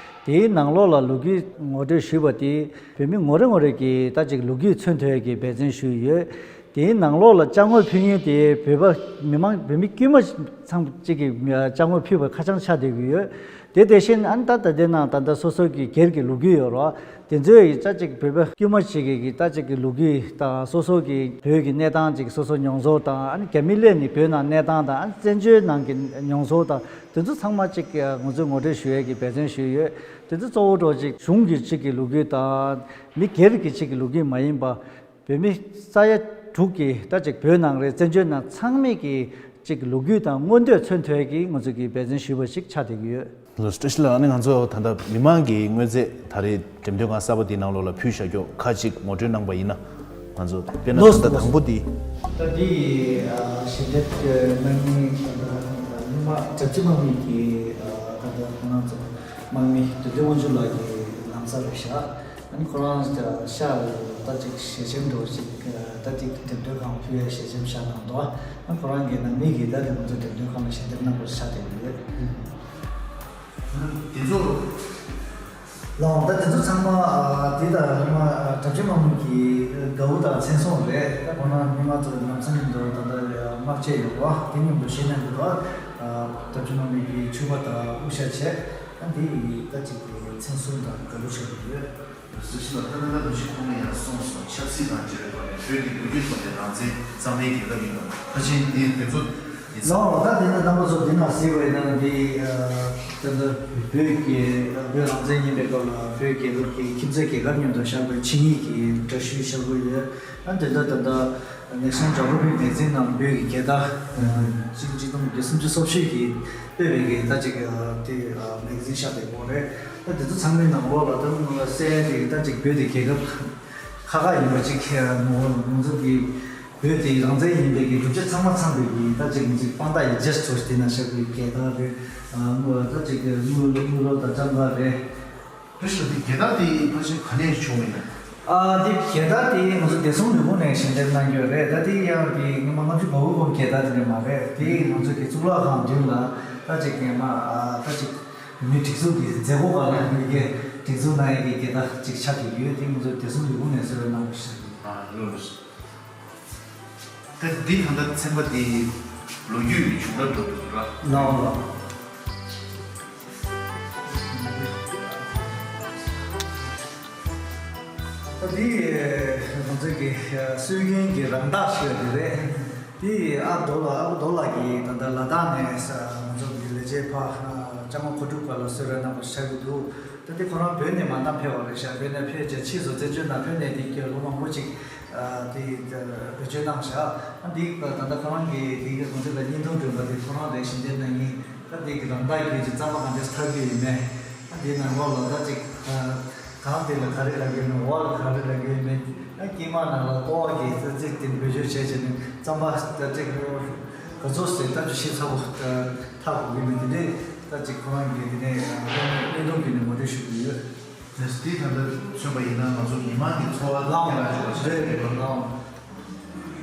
དེའི་ནང་ལོགས་ལ་ལོ་རྒྱུས་ངོ་སྤྲོད་ཞུས་པ་དེ་བོད་མི་ངོ་རེ་ངོ་རེ་གིས་ད་ཅིག་ལོ་རྒྱུས་མཚོན་ཐུབ་ཡས་ཀྱི་འབད་བརྩོན་ཞུས་ཡོད། དེའི་ནང་ལོགས་ལ་ཅ་དངོས་ཕུལ་མཁན་དེ་བོད་པ་མི་མང་བོད་མི་དཀྱུས་མ་ཚང་གཅིག་གིས་ཅ་དངོས་ཕུལ་བ་ཁ་བྱང་ཆགས་བསྡད་ཀྱི་ཡོད། དེ་དེ་བཞིན་ཨ་ནི་ད་ད་ལྟའི་ནང་ད་ལྟ་སོ་སོ་གི་སྒེར་གྱི་ལོ་རྒྱུས་ཡོད་རེད། དེ་ཚོའི་ད་ཅིག་བོད་པ་དཀྱུས་མ་ཞིག་གི་ད་ཅིག་གི་ལོ་རྒྱུས་དང་སོ་སོ་གི་བོད་ཀྱི་གནས་སྟངས་ཅིག་སོ་སོ་མྱོང་ཚོར་དང་ཨ་ནི་རྒྱ་མི་སླེབས་ནས་བོད་ནང་གནས་སྟངས་དང་ཨ་ནི་བཙན་བྱོལ་ནང་གི་མྱོང་ཚོར་དང་དེ་ཚོ་ཚང་མ་ཅིག་ང་ཚོས་ངོ་སྤྲོད་ཞུ་ཡས་ཀྱི་འབད་བརྩོན་ཞུས་ཡོད། དེ་ཚོ་གཙོ་བོ་འདྲ་ཅིག་གཞུང་གི་ཅིག་གི་ལོ་རྒྱུས་དང་མི་སྒེར་གྱི་ཅིག་གི་ལོ་རྒྱུས་མ་ཡིན་པ། བོད་མི་ས་ཡ་དྲུག་གི་ད་ཅིག་བོད་ནང་རེད་བཙན་བྱོལ་ནང་ཚང་མས་ཀྱི་ཅིག་ལོ་རྒྱུས་དང་མངོན་འདོད་མཚོན་ཐུབ་ཀྱི་ང་ཚོ་གི་འབད་བརྩོན་ཞུས་པ་ཞིག་ཆགས་བསྡད་ཀྱི་ཡོད། ལགས་སོ། བཀྲ་ཤིས་ལགས། ཨ་ནི་ང་ཚོ་ད་ལྟ་མི་མང་གི་དངོས་རྫས་ད་རེས་འགྲེམས་སྟོན་ཁང་གསར་པ་འདིའི་ནང་ལོགས་ལ་ཕུལ་བཞག་རྒྱུ་ཁག་ཅིག་ངོ་སྤྲོད་གནང་པ་ཡིན་ན། ང་ཚོ་དཔེར་ན་ལགས་སོ། ད་ལྟ་དང་པོ་འདི། ད་འདི་ཡི་ཞལ་འདེབས་གནང་མཁན་ད་ལྟ་སྔོན་མ་གྲྭ་སྤྱི་དམངས་མི་གི་ད་ལྟ་ཁོང་རྣམ་ཚོ་དམངས་མི་དོན་ལྡན་དབང་ཕྱུག་ལགས་ཀྱི་ལམ་སང་རེད་ཤག་ཨ་ནི་ཁོ་རང་ཤག་ལ་ད་ཅིག་ཞལ་ཆེམས་འདྲ་བོ་ཞིག་ད་ཅིག་འགྲེམས་སྟོན་ཁང་ཕུལ་ཡ་ཞལ་ཆེམས་ཤག་གནང་འདུག་ཨ་ཁོ་རང་གི་ནང་མི་གིས་ད་དེ་ང་ཚོ་འགྲེམས་སྟོན་ཁང་ལ་ཞལ་འདེབས་གནང་དགོས་ཤག་དེ་ཡོད། དེ་ཚོ་ལའང་ད་དེ་ཚོ་ཚང་མ་དེ་ད་ཧི་མ་གྲྭ་སྤྱི་དམངས་མི་གི་དགའ་བོ་དང་མཚན་སྲུང་རེད། ད་ཁོ་ན་ཧི་མ་ཚོ་ལམ་སང་འགྲོ་ད་ད་དམག་ཆས་ཡོད་པ་དེ་མཉམ་དུ་ཞེད་སྣང་གི་འདུག་གྲྭ་སྤྱི་དམངས་མི་གི་ཕྱུ་པ་དང་དབུ་ཞྭ་བྱས་ད་དེ་ཡི་ད་ཅིག་གི་མཚན་སྲུང་དང་དགའ་བོ་ཆགས་ཀྱི་ཡོད། སུ་ཞིག་ལ་ད་ལྟ་ད་ཞིག་ཁོང་ནས་ཡང་གསུངས་སོང་། ཆབ་སྲིད་དང་འབྲེལ་བའི་ཐོག་ནས་བོད་ཀྱི་ལོ་རྒྱུས་ཐོག་ནས་རང་བཙན་གཙང་མའི་རྒྱལ་ཁབ་ཡིན་པ་ཁ་ཆེན་འདི་དེ་ཚོ་ཡིན་ཙང་། ལའོ་ད་དེ་ནི་རྣམ་པ་ཚོ་འདི་ན་གཟིགས་པ་ཡིན་ན་འདི་ད་ལྟ་བོད་ཀྱི་བོད་རང་བཙན་ཡིན་པའི་སྐབས་ལ་བོད་རྒྱལ་ཁབ་ཀྱི་ཁྱིམ་མཚེས་རྒྱལ་ཁབ་མཉམ་དུ་བཞག་པའི་ཆིངས་ཡིག་གི་འདྲ་བཤུས་བཞག་གི་ཡོད། ཨ་འདི་ལྟ་ད་ལྟ་ནེ་ཤན་ཇོ་གྷ་ར་ཕི་མེག་ཛིན་ནང་བོད་ཀྱི་རྒྱལ་དར་ཆིག་སྟོང་དགུ་བརྒྱ་སུམ་ཅུ་སོ་བཞི་གི་སྤེལ་བའི་གི་ད་ཅིག་དེ་མེག་ཛིན་ཤག་དེ་གོ་རེད། ད་དེ་ཚོ་ཚང་མའི་ནང་ལོགས་ལ་ད་ང་ལ་གསལ་དེ་ད་ཅིག་བོད་དེ་རྒྱལ་ཁབ་ཁག་ཁག་ཡིན་པ་ཅིག་ངོ་ང་ཚོ་གི་བོད་དེ་རང་བཙན་ཡིན་པའི་གི་གྲུབ་ཆ་ཚང་མ་ཚང་བའི་གི་ད་ཅིག་ང་ཚོའི་དཔང་རྟགས་ཡི་རྗེས་སུ་དེ་ན་ཤག་གི་རྒྱལ་དར་རེད། ད་ཅིག་དངུལ་དངུལ་ལོ་དང་ལྕགས་དར་རེད། བཀྲ་ཤིས་ལགས། འདི་རྒྱལ་དར་དེ་ཕལ་ཆེར་ག་ནས་བྱུང་བ་ཡིན་ན། ཨ་འདི་རྒྱལ་དར་དེ་ང་ཚོ་བདེ་སྲུང་ལས་ཁུངས་ནས་ཞལ་འདེབས་གནང་རྒྱུ་རེད། ད་དེ་ཡང་དེ་སྔོན་མ་ལྔ་བཅུ་ང་དགུ་གོང་རྒྱལ་དར་དེ་འདྲ་མ་རེད། དེ་ང་ཚོ་གི་གཙུག་ལག་ཁང་མདུན་ལ་ད་ཅིག་སྔོན་མ་ཨ་ད་ཅིག་མི་སྒྲིག་འཛུགས་ཀྱི་མཛད་སྒོ་སྒང་ལ་མི་སྒེར་སྒྲིག་འཛུགས་གནང་ཡས་ཀྱི་རྒྱལ་དར་ཅིག་ཆགས་ཀྱི་ཡོད། དེ་ང་ཚོ་བདེ་སྲུང་ལས་ཁུངས་ནས་གསོལ་རས་གནང་བ་ཞིག་རེད། ཨ་ལགས་སོ། ད་འདི་ད་ལྟ་ཚན་པ་འདི་ལོ་རྒྱུས་ཀྱི་བྱུང་རབས་ཐོག་ཏུ་ར། ལའོ་ལའོ། ད་འདི་ང་ཚོའི་གི་སྲོལ་རྒྱུན་གྱི་རང་རྟགས་ཤིག་རེད། འདི་ཨ་རྡོ་ལ་ཨ་རྡོ་ལ་གི་ད་ལྟ་ལ་དྭགས་ནས་ང་ཚོ་གི་ལས་བྱེད་ཕ་ལྕམ་མོ་གོ་ཀྲུག་པ་ལ་གསོལ་རས་གནང་བ་ཞིག་ཆགས་ཀྱི་འདུག་ད་འདི་ཁོ་རང་བོད་ནས་མ་ནམ་ཕེབས་པ་རེད་ཤག་བོད་ནས་ཕེབས་རྗེས་ཕྱིས་སུ་བཙན་བྱོལ་ནང་ཕེབས་ནས་འདི་གི་ལོ་མང་པོ་ཅིག་དེ་བེད་སྤྱོད་གནང་བཞག་འདི་ད་ལྟ་ཁོ་རང་གི་དེ་གི་ང་ཚོ་ལ་བརྙན་ཐུང་སྒྲོན་པ་དེ་ཁོ་རང་ལས་ཞིང་སྡེ་གནང་ཡིན། ད་དེ་གི་རང་བདག་གི་ཅིག་རྩམ་པ་གང་འདྲས་འཐག་རྒྱུ་ཡིན་མེད། ད་དེ་ནང་ལོགས་ལ་ད་ཅིག་གང་དེ་ལ་ག་རེ་ལབ་ཀྱི་ཡིན་མེད། འོག་ལ་ག་རེ་ལབ་ཀྱི་ཡིན་མེད། ད་དཀྱིལ་མ་ནང་ལ་ལྟོ་བ་གི་ཙི་ཙིག་དེ་བེད་སྤྱོད་བྱས་བྱས་ནས་རྩམ་པ་ད་ཅིག་ག་ཚོད་ཟེར་ད་ཅིག་ཤེས་ཚ་པོ་འཐག་དགོས་ཀྱི་མེད། དེ་འདྲས་ད་ཅིག་ཁོ་རང་གི་དེ་ནས་བརྙན་ཐུང་བརྒྱུད་ནས་ངོ་སྤྲོད་ཞུ་གི་ཡོད། དེ་དེ་ད་ལྟ་མཚོན་པ་ཡིན་ན་ང་ཚོ་མི་མང་གི་འཚོ་བ་ལའོ་སྐྱེལ་ལ་ཆོག་ཆོག་རེད་རེད་ལའོ།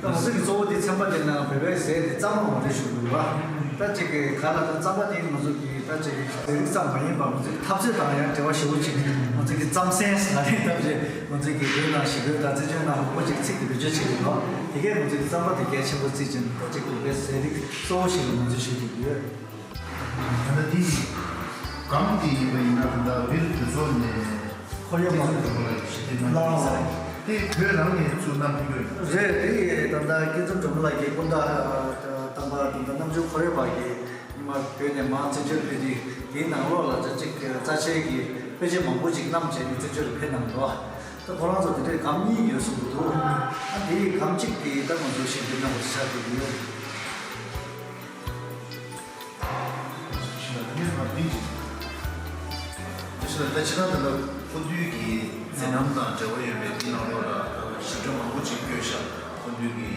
ད་ང་ཚོ་གི་གཙོ་བོ་དེ་ཚན་པ་དེ་ནང་བོད་པའི་ཟས་དེ་རྩམ་པ་ངོ་སྤྲོད་ཞུ་དགོས་པ། ད་ཅིག་གི་ག་ལ་ད་རྩམ་པ་དེ་ང་ཚོ་གི་ད་ཅིག་ཟས་རིགས་ཙམ་མ་ཡིན་པ་ང་ཚོ་གི་འཐབ་རྩོད་དང་ཡང་འབྲེལ་བ་ཞེ་པོ་ཅིག་ང་ཚོ་གི་རྩམ་ཟན་ཟེར་ནས་ད་ཅིག་ང་ཚོ་གི་བོད་ནང་ཞི་རྒོལ་དང་བཙན་བྱོལ་ནང་མང་པོ་ཅིག་ཚིག་དེ་བེད་སྤྱོད་བྱེད་ཀྱི་ཡོད། དེ་གས་ང་ཚོ་གི་རྩམ་པ་དེ་གལ་ཆེན་པོ་བརྩིས་ཅིང་ད་ཅིག་བོད་པའི་ཟས་རིགས་གཙོ་བོ་ཞིག་ལ་ངོས་འཛིན་ཞུ་གི་ཡོད། ད་ལྟ་འདི་སྒམ་འདི་ཡིན་པ་ཡིན་ན་ད་ལྟ་བིལ་དེ་ཚོ་ནས་ཁོར་ཡུག་མང་པོ་ཞིག་དེ་མ་ཡིན་ས་རེད། དེ་བོད་རང་ནས་ཚུར་བསྣམས་ཕེབས་ཀྱི་ཡོད། རེད། དེ་ད་ལྟ་སྐྱིད་འཛོམས་སྒྲོལ་མ་ལགས་ཀྱིས་སྐུ་ཟླ་དང་པ་ད་ལྟ་རྣམ་འབྱོར་ཁོར་ཡུག་པ་གིས་ཉི་མ་བོད་ནས་མར་བཙན་བྱོལ་ཕེབས་དུས་དེའི་ནང་ལོགས་ལ་ཅིག་རྩ་ཆེའི་གི་དཔེ་ཆ་མང་པོ་ཅིག་བསྣམས་བྱས་ནས་བཙན་བྱོལ་ལ་ཕེབས་གནང་འདུག་ད་ཁོ་རང་ཚོ་དེ་འདྲའི་སྒམ་གཉིས་ཡོད་གསུང་གི་འདུག་ཨ་དེའི་སྒམ་གཅིག་དེ་ད་ང་ཚོ་ཞལ་འདེབས་གནང་བ་ཆགས་ཀྱི་ཡོད། ཕྱི་ལ་ད་ནི་ང་འདི་ཅིག་ཕྱི་ལ་ད་ཕྱི་ལ་ད་ལྟ་སྐུ་མདུན་གྱི་མཛད་རྣམ་དང་འབྲེལ་བ་ཡོད་པའི་འདི་ནང་ལོགས་ལ་ཞིབ་ཕྲ་མང་པོ་ཅིག་བཀོད་ཤག་སྐུ་མདུན་གྱི་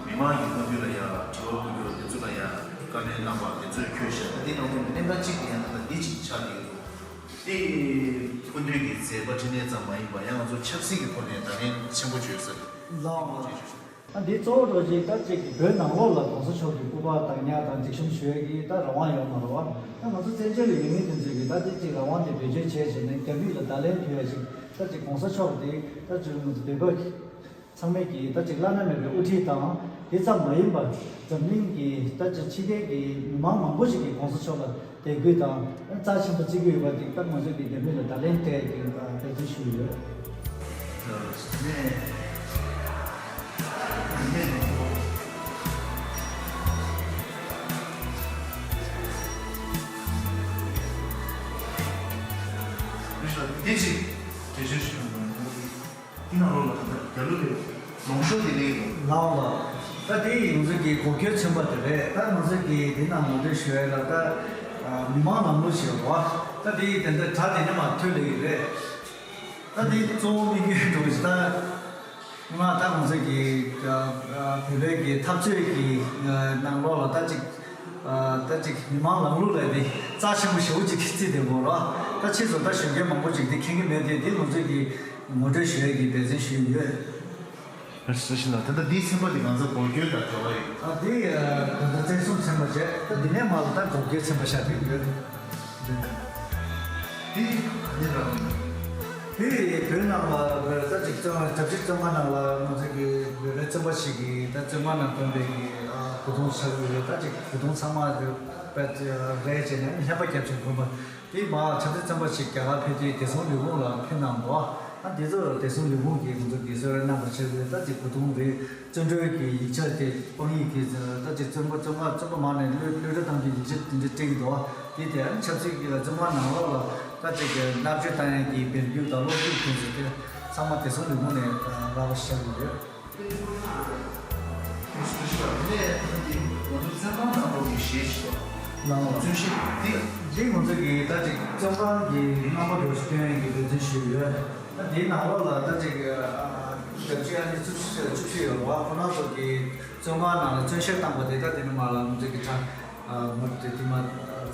མི་མང་གི་སྐུ་མདུན་ལ་ཡང་དྲི་བ་ཕུལ་རྒྱུ་དེ་ཚོ་ལ་ཡང་བཀའ་ལན་གནང་བ་དེ་ཚོས་བཀོད་ཤག་ད་འདི་ནང་ལོགས་ནས་གནད་འགག་གཅིག་དེ་ཡང་ད་ལྟ་འདི་ཅིག་ཆགས་ཀྱི་འདུག་དེ་སྐུ་མདུན་གྱི་མཛད་པ་འཕྲིན་ལས་ཙམ་མ་ཡིན་པར་ཡང་ང་ཚོ་ཆབ་སྲིད་ཀྱི་ཐོག་ནས་བརྡ་ལན་ཆེན་པོ་བྱོས་ཟེར། ལགས། ཨ་འདི་གཙོ་བོ་འདྲ་ཅིག་ད་ཅིག་བོད་ནང་ལོགས་ལ་གོང་ས་མཆོག་གི་སྐུ་པར་བདག་ཉར་དང་མཇལ་ཞུམ་ཞུ་ཡས་ཀྱི་ད་རང་དབང་ཡོད་མ་རེད་བ། ད་ང་ཚོ་བཙན་བྱོལ་ལ་ཡོད་མཁན་དེ་ཚོས་ཀྱི་ད་དེ་ཅིག་རང་དབང་དེ་བེད་སྤྱོད་བྱས་བྱས་ནས་རྒྱ་མི་ལ་བརྡ་ལན་ཕུལ་ཡས་ཅིག་ད་ཅིག་གོང་ས་མཆོག་དེ་ད་ཅིག་ང་ཚོ་བོད་པ་ ཚང་མས་ཀྱིས་ད་ཅིག་བླ་ན་མེད་པའི་དབུ་ཁྲིད་དང་དེ་ཙམ་མ་ཡིན་པར་འཛམ་གླིང་གི་ད་ཅིག་ཕྱི་རྒྱལ་གྱི་མི་མང་མང་པོ་ཞིག་གིས་གོང་ས་མཆོག་ལ་དད་གུས་དང་རྩ་ཆེན་པོ་བརྩི་གི་ཡོད་པ་འདི་ད་ང་ཚོས་ཀྱིས་འདེམས་ངོ་ལ་བརྡ་ལན་སྤྲད་ཀྱི་འབད་བརྩོན་ཞུས་ཡོད། དེ་ཅིག་དེ་ཅིག་ཞུ། དེ་ནང་ལོགས་ལ་ད་ལྟ་རྒྱ་ལོ་ལས་ལོངས་ཤོག་དེ་ལས་ལོ། ལའོ་ལ། ད་དེ་ང་ཚོ་གི་གོ་སྐབས་ཆེན་པོ་དེ་རེད། ད་ང་ཚོ་གི་དེ་ནང་ངོ་སྤྲོད་ཞུ་ཡ་ལ་ད་མི་མང་ལམ་ལུགས་ཤིག་ཡོད་པ། ད་དེ་དེ་འདྲ་གྲ་དེ་ནས་མར་ཐོན་ལེ་ཡོད་རེད། ད་དེ་གཙོ་བོ་དམིགས་ཡུལ་འགྲོ་གི་ད་ང་ད་ང་ཚོ་གི་བོད་པའི་གི་འཐབ་རྩོད་ཀྱི་ནང་ལོགས་ལ་ད་ཅིག་ད་ཅིག་མི་མང་ལམ་ལུགས་ལ་དེ་རྩ་ཆེན་པོ་ཞེ་པོ་ཅིག་བརྩིས་བསྡད་ཡོད་རེད། ད་ཕྱིས་སུ་ད་གཞོན་སྐྱེས་མང་པོ་ཅིག་དེ་མཁྱེན་གི་མེད་དེ་དེ་ང་ཚོ་གི་ངོ་སྤྲོད་ཞུ་ཡ་གི་འབད་བརྩོན་ཞུས་ཡོད། ལགས་སོ་ཤིན་ལགས། ད་ལྟ་འདིའི་ཚན་པ་འདི་ང་ཚོ་འགོག་རྒྱུའི་ད་གྲྭ་པ་ཡིན། ཨ་འདི་ད་ལྟ་བཙན་བཟུང་ཚན་པ་བྱས། ད་འདི་ནས་མར་ལ་ད་འགོག་རྒྱུའི་ཚན་པ་ཤར་བསྡད་ཡོད། འདི་ག་ནས་རག་ཡིན། འདི་བོད་ནང་ལ་ད་ཅིག་བཙོན་གྲྭ་བཞི་བཙོན་ཁང་ནང་ལ་ང་ཚོ་གི་བོད་པའི་བཙོན་པ་ཞིག་གིས་ད་བཙོན་ཁང་ནང་བཏོན་པའི་གི་ཨ་གོས་ཐུང་ཆགས་ཀྱི་ཡོད། ད་ཅིག་གོས་ཐུང་ཚང་མ་རེད་བྱས་ནས་ལྷན་པ་བརྒྱབ་བྱས་གོན་པ། དེ་མ་ཆབ་སྲིད་བཙོན་པ་ཞིག་རྒྱ་གར་ཕེབས་དུས་བདེ་སྲུང་ལས་ཁུངས་ལ་ཕེབས་གནང་འདུག་ཨ་འདི་ཚོ་བདེ་སྲུང་ལས་ཁུངས་ཀྱིས་ང་ཚོ་གི་གསོལ་རས་གནང་བ་ཆེད་དུ་ད་ཅིག་གོས་ཐུང་རེད། བཙོན་གྲོལ་གྱི་ཡིག་ཆ་དེ་དཔང་ཡིག་གི་ད་ཅིག་བཙོན་པ་བཙོན་པ་བཙོན་པ་མང་ནས་གློད་གློད་གྲོལ་གཏོང་རྒྱུའི་ཡིག་ཆ་དེ་འདྲ་སྤྲད་ཀྱི་འདུག་དེ་དེ་ཆབ་སྲིད་ཀྱི་བཙོན་ཁང་ནང་ལོགས་ལ་ད་ཅིག་མནར་གཅོད་བཏང་ཡས་ཀྱི་འབོད་སྐུལ་དང་སློབ་ཕྲུག་དེ་ཚོ་དེ་ཚང་མ་བདེ་སྲུང་ལས་ཁུངས་ནས་རག་པ་ཤར་གྱི་ཡོད། འདི་ང་ཚོ་གི་ད་ཅིག་བཙོན་ཁང་གི་རྣམ་པ་འདྲ་ཞིག་སྟོན་ཡས་ཀྱི་འབད་བརྩོན་ཞུས་ཡོད། ད་དེའི་ནང་ལོགས་ལ་ད་ཅིག་ཨ་བརྒྱ་ཆ་ཨ་ནི་བཅུ་བཅུ་བཅུ་ཡོད་པ་ཁོ་རང་ཚོ་གི་བཙོན་ཁང་ནང་ལ་བཙོན་བཤེར་བཏང་པ་དེ་ད་དེ་ནི་མ་ལ་ང་ཚོ་གི་ད་ཨ་མ་དེ་དེ་མ་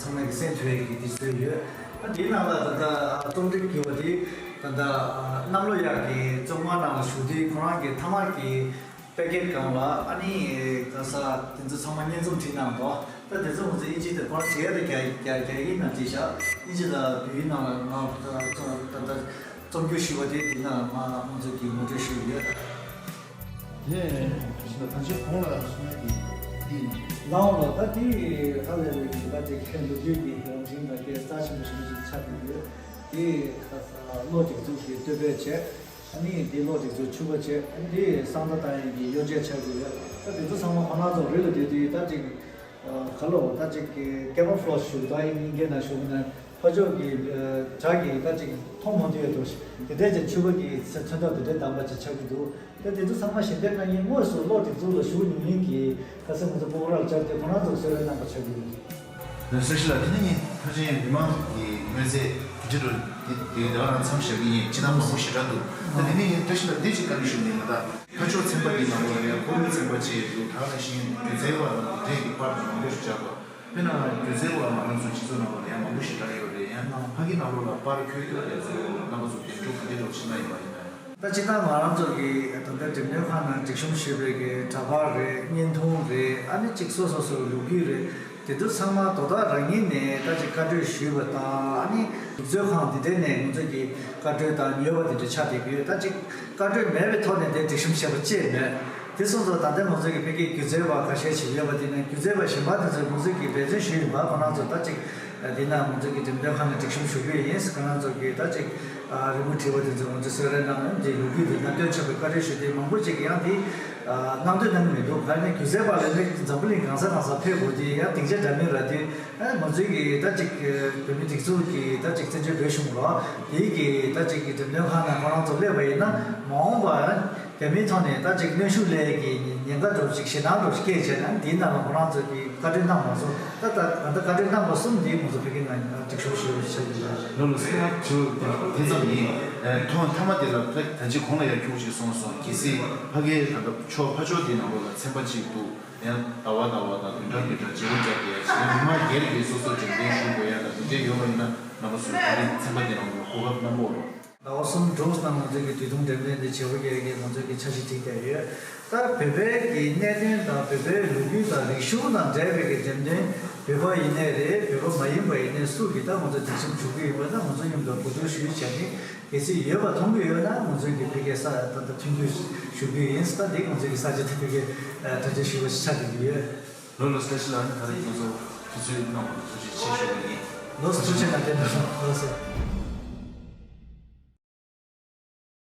ཚང་མས་ཀྱི་གསན་ཐུབ་ཡས་ཀྱི་དེ་བཟོས་ཡོད། ད་དེའི་ནང་ལ་ད་ལྟ་རྩོམ་སྒྲིག་གི་བ་དེ་ད་ལྟ་གནམ་ལོ་ཡག་གི་བཙོན་ཁང་ནང་ལ་བཞུགས་དུས་ཁོ་རང་གི་ཐ་མག་གི་པེ་ཀེཊ་སྒང་ལ་ཨ་ནི་ག་ས་དེ་ཚོ་ཚང་མ་སྙན་རྩོམ་བྲིས་གནང་འདུག་ད་དེ་ཚོ་ང་ཚོ་དབྱིན་ཇི་དང་ཁོ་རང་བྲིས་ཡ་དང་རྒྱ་རྒྱ་ཡིག་ནང་བྲིས་ཤག་དབྱིན་ཇི་དང་བོད་ཡིག་ནང་ལ་ང་ད་ད་རྩོམ་རྒྱུགས་ཞུས་པ་དེ་དེ་ནང་ང་ང་ཚོ་གི་ངོ་སྤྲོད་ཞུས་ཡོད། དེ་ནས་ད་ཅི་གོང་ལ་གསུངས་ཡ་དེ་དེ་ཡིན། ལའོ་ལ་ད་དེ་ཧ་ལས་པའི་ད་དེ་ཁྱེད་ལོ་རྒྱུས་ཀྱི་རང་བཞིན་ལ་དེ་རྩ་ཆེན་པོ་ཞིག་ཆགས་ཀྱི་ཡོད། དེ་ཁ་ས་བློ་གཅིག་མཚུངས་ཀྱིས་བསྟོད་པས་བྱས། ཨ་ནི་འདི་ལོ་དེ་ཚོ་ཕྱུ་པ་བྱས། ཨ་ནི་འདི་གསང་བདག་བཏང་ཡས་ཀྱི་གཡོ་ཇུས་ཆགས་ཀྱི་ཡོད། ད་དེ་ཚོ་ཚང་མ་ཁོ་རང་ཚོ་རི་ལ་བསྡད་དུས་ད་ཅིག་ག་ལོ་ད་ཅིག་གེ་མོ་ཕོ་ལོ་ཞུ་ད་ཡིན་ཡིན་གྱི་ན་ཞུ་ན་ཕ་ཕྱོགས་ཀྱི་བྲག་གི་ད་ཅིག་མཐོང་མ་ཐུབ་ཡས་འདུག་དེ་འདྲས་ཀྱི་ཕྱུ་པ་གི་མཚོན་ཐབས་དེ་འདྲས་བདམས་པ་ཅིག་ཆགས་ཀྱི་འདུག་ད་དེ་ཚོ་ཚང་མ་ཞལ་འདེབས་གནང་མཁན་དངོས་སུ་ལོ་དེ་ཚོ་ལ་ཞུ་མྱོང་མཁན་གྱི་ཁ་སང་ང་ཚོ་སྤོ་བོ་ར་ལ་བཅར་ཏེ་ཁོ་རང་ཚོ་གསོལ་རས་གནང་པ་ཆགས་ཀྱི་ཡོད། ལགས་སོ་ཤིན་ལགས། དེ་ནས་ངས་ཕལ་ཆེར་མི་མང་གི་མངོན་གསལ་དེ་འདྲ་དེ་དེ་རང་མཚམས་བཞག་གི་ཡིན། ཅི་ཐང་མང་པོ་ཞེ་དྲག་འདུག་ད་དེ་ནས་ངས་བཀྲ་ཤིས་ལགས་འདི་ཅིག་བཀའ་འདྲི་ཞུ་ནས་ང་ད་ཕ་ཕྱོགས་ཚན་པ་འདི་ནང་ལོགས་ལ་ཡང་ཁོར་ཡུག་ཚན་པ་བཅས་འདུག་ད་ག་ནང་བཞིན་སྒྱུ་རྩལ་བ་དང་དེ་འདྲས་ཀྱི་པར་དང་མང་པོ་ཞིག་བཅར་འདུག་དཔེར་ན་སྒྱུ་རྩལ་བ་ང་རང་ཚོ་སྤྱི་ཚོགས་ནང་ལོགས་ལ་ཡང་མང་པོ་ཞེ་དྲག་ཡོད་རེད། ཡང་ཕ་གི་ནང་ལོགས་ལ་པར་འཁྱོལ་ཡོད་རེད་ཚོ་རྣམ་པ་ཚོ་འདེམས་སྒྲུག་ག་འདྲས་ལོག་ཕྱིན་ན་ཡིན་པ་ཡིན་ན། ད་སྤྱིར་བཏང་ང་རང་ཚོ་གི་ད་ལྟ་འགྲེམས་སྟོན་ཁང་ནང་སྒྲིག་གཤོམ་ཞུས་པའི་གི་འདྲ་པར་རེད། བརྙན་ཐུང་རེད། ཨ་ནི་གཅིག་སོ་སོ་སོའི་ལོ་རྒྱུས་རེད། དེ་ཚོ་ཚང་མ་དོ་བདག་རང་ཉིད་ནས་ད་ཅིག་བཀའ་འཁྲོལ་ཞུས་པ་དང་། ཨ་ནི་སྒྲིག་འཛུགས་ཁང་འདི་འདྲས་ནས་ང་ཚོ་གི་བཀའ་འཁྲོལ་དང་ཉོས་པ་དེ་འདྲ་ཆགས་བསྡད་ཀྱི་ཡོད། ད་ཅིག་བཀའ་འཁྲོལ་མེད་པའི་ཐོག་ནས་དེ་སྒྲིག་གཤོམ་བྱས་པ་ཅིག་མེད། དེ་སོང་ཙང་ད་ལྟ་ང་ཚོ་གི་ཕ་གིའི་སྒྱུ་རྩལ་བ་ཁ་ཤས་ཤིག་ཡོད་པ་དེ་ནས་སྒྱུ་རྩལ་བ་གཞན་པ་དེ་ཚོས་ང་ཚོ་གི་འབད་བརྩོན་ཞུས་ཡིན་པ་ཁོ་རང་ཚོ་ད་ཅིག་དེ་ན་ང་ཚོ་གི་འགྲེམས་སྟོན་ཁང་ནས་སྒྲིག་གཤོམ་ཞུ་གི་ཡིན། ཁོ་རང་ཚོ་གི་ད་ཅིག་རི་མོ་བྲིས་པ་དེ་ཚོ་ང་ཚོ་གསོལ་རས་གནང་། འདི་ལོ་རྒྱུས་དེ་ན་སྟོན་ཆོག་པའི་བཀའ་འཁྲོལ་ཞུས་ཏེ་མང་པོ་ཅིག་གིས་ཡང་དེ་གནང་འདོད་གནང་གི་མི་འདུག་ག་ནས་སྒྱུ་རྩལ་པ་ལས་ནི་འཛམ་བུ་གླིང་གང་ས་གང་ས་ཕེབས་དགོས་དེ་ཡང་སྡིངས་ཆ་འདྲ་མིན་ར་དེ། ང་ཚོའི་གི་ད་ཅིག་བོད་མི་སྒྲིག་འཛུགས་ཀྱི་ད་ཅིག་བཙན་བྱོལ་བོད་གཞུང་ལ་དེའི་གི་ད་ཅིག་གི་འགྲེམས་སྟོན་ཁང་ནང་ཁོ་རང་ཚོ་སླེབས་པ་ཡིན་ན་མ་འོངས་པ་རྒྱ་མིའི་ཐོག་ནས་ད་ཅིག་གནོན་ཤུགས་སླེབས་ཀྱི་ཉེན་ཁ་འདྲ་ཅིག་ཞེད་སྣང་འདྲ་ཞིག་སྐྱེས་བྱས་ན་དེའི་ནང་ལ་ཁོ་རང་ཚོ་གི་བཀའ་འཁྲོལ་གནང་མ་སོང་། ད་ད་ད་ལྟ་བཀའ་འཁྲོལ་གནང་པ་གསུམ་འདི་ང་ཚོ་ཕ་གི་ནང་སྒྲིག་གཤོམ་ཞུ་བ་ཆགས་ཀྱི་ཡོད། ལོ་ལོ་སེ་ང་ཚོ་དེ་ཙམ་ཡིན། ཐོག་མཐའ་མ་དེ་ལ་ད་ཅིག་གོང་ལ་ཡར་ཁྱུག་ཅིག་གསུངས་སོང་། གལ་སྲིད་ཕ་གིའི་ད་ལྟ་ཕྱོགས་ཕ་ཕྱོགས་དེའི་ནང་ལོགས་ལ་ཚན་པ་གཅིག་འདུག་ཡང་ཟླ་བ་ཟླ་བ་དང་བདུན་ཕྲག་བདུན་ཕྲག་བརྗེ་པོ་རྒྱག་གི་ཡ་ཞིག་ཡང་མི་མང་སྒེར་གྱིས་སོ་སོ་འགྲེམས་སྟོན་ཞུ་དགོས་ཡ་དང་དེ་འདྲས་ཡོད་པ་ཡིན་ན་རྣམ་པ་ཚོས་ད་རེས་ཚན་པ་དེ་ནང་ལ་གོ་སྐབས་གནང་གོ་རོགས། ཟླ་བ་གསུམ་དྲུག་ནང་ང་ཚོ་གི་དུས་ཐུང་འགྲེམས་སྟོན་འདི་བྱེད་པོ་རྒྱག་གི་ང་ཚོ་གི་འཆར་གཞི་བསྒྲིགས་བསྡད་ཡོད། ད་བོད་པའི་གི་གནད་དོན་དང་བོད་པའི་ལོ་རྒྱུས་དང་རིག་གཞུང་དང་འབྲེལ་བའི་གི་འགྲེམས་སྟོན་ བོད་པ་ཡིན་ནའི་རེད། བོད་པ་མ་ཡིན་པ་ཡིན་ནའི་སུ་གིས་ད་ང་ཚོ་སྒྲིག་འཛུགས་བྱུང་གི་ཡོད་པ་ན་ང་ཚོ་མཉམ་དུ་གོ་བསྡུར་ཞུས་བྱས་ནས་གལ་སྲིད་ཡོད་པ་མཐོང་གི་ཡོད་ན་ང་ཚོ་གི་ཕ་གིའི་ས་ད་ལྟ་མཐུན་འགྱུར་ཞུ་གི་ཡིན། ད་འདི་ང་ཚོ་གི་ས་ཆ་དེ་ཕ་གིའི་གྲ་སྒྲིག་ཞུ་བ་ཞིག་ཆགས་ཀྱི་ཡོད། ལགས་ལགས། བཀྲ་ཤིས་ལགས། ཨ་ནི་ད་རེས་ང་ཚོ་དུས་ཚོད་གནང་བར་ཐུགས་རྗེ་ཆེ་ཞུ་གི་ཡིན། ལགས་སོ། ཐུགས་རྗེ་གནང་། བདེ་ལེགས། ལགས་སོ།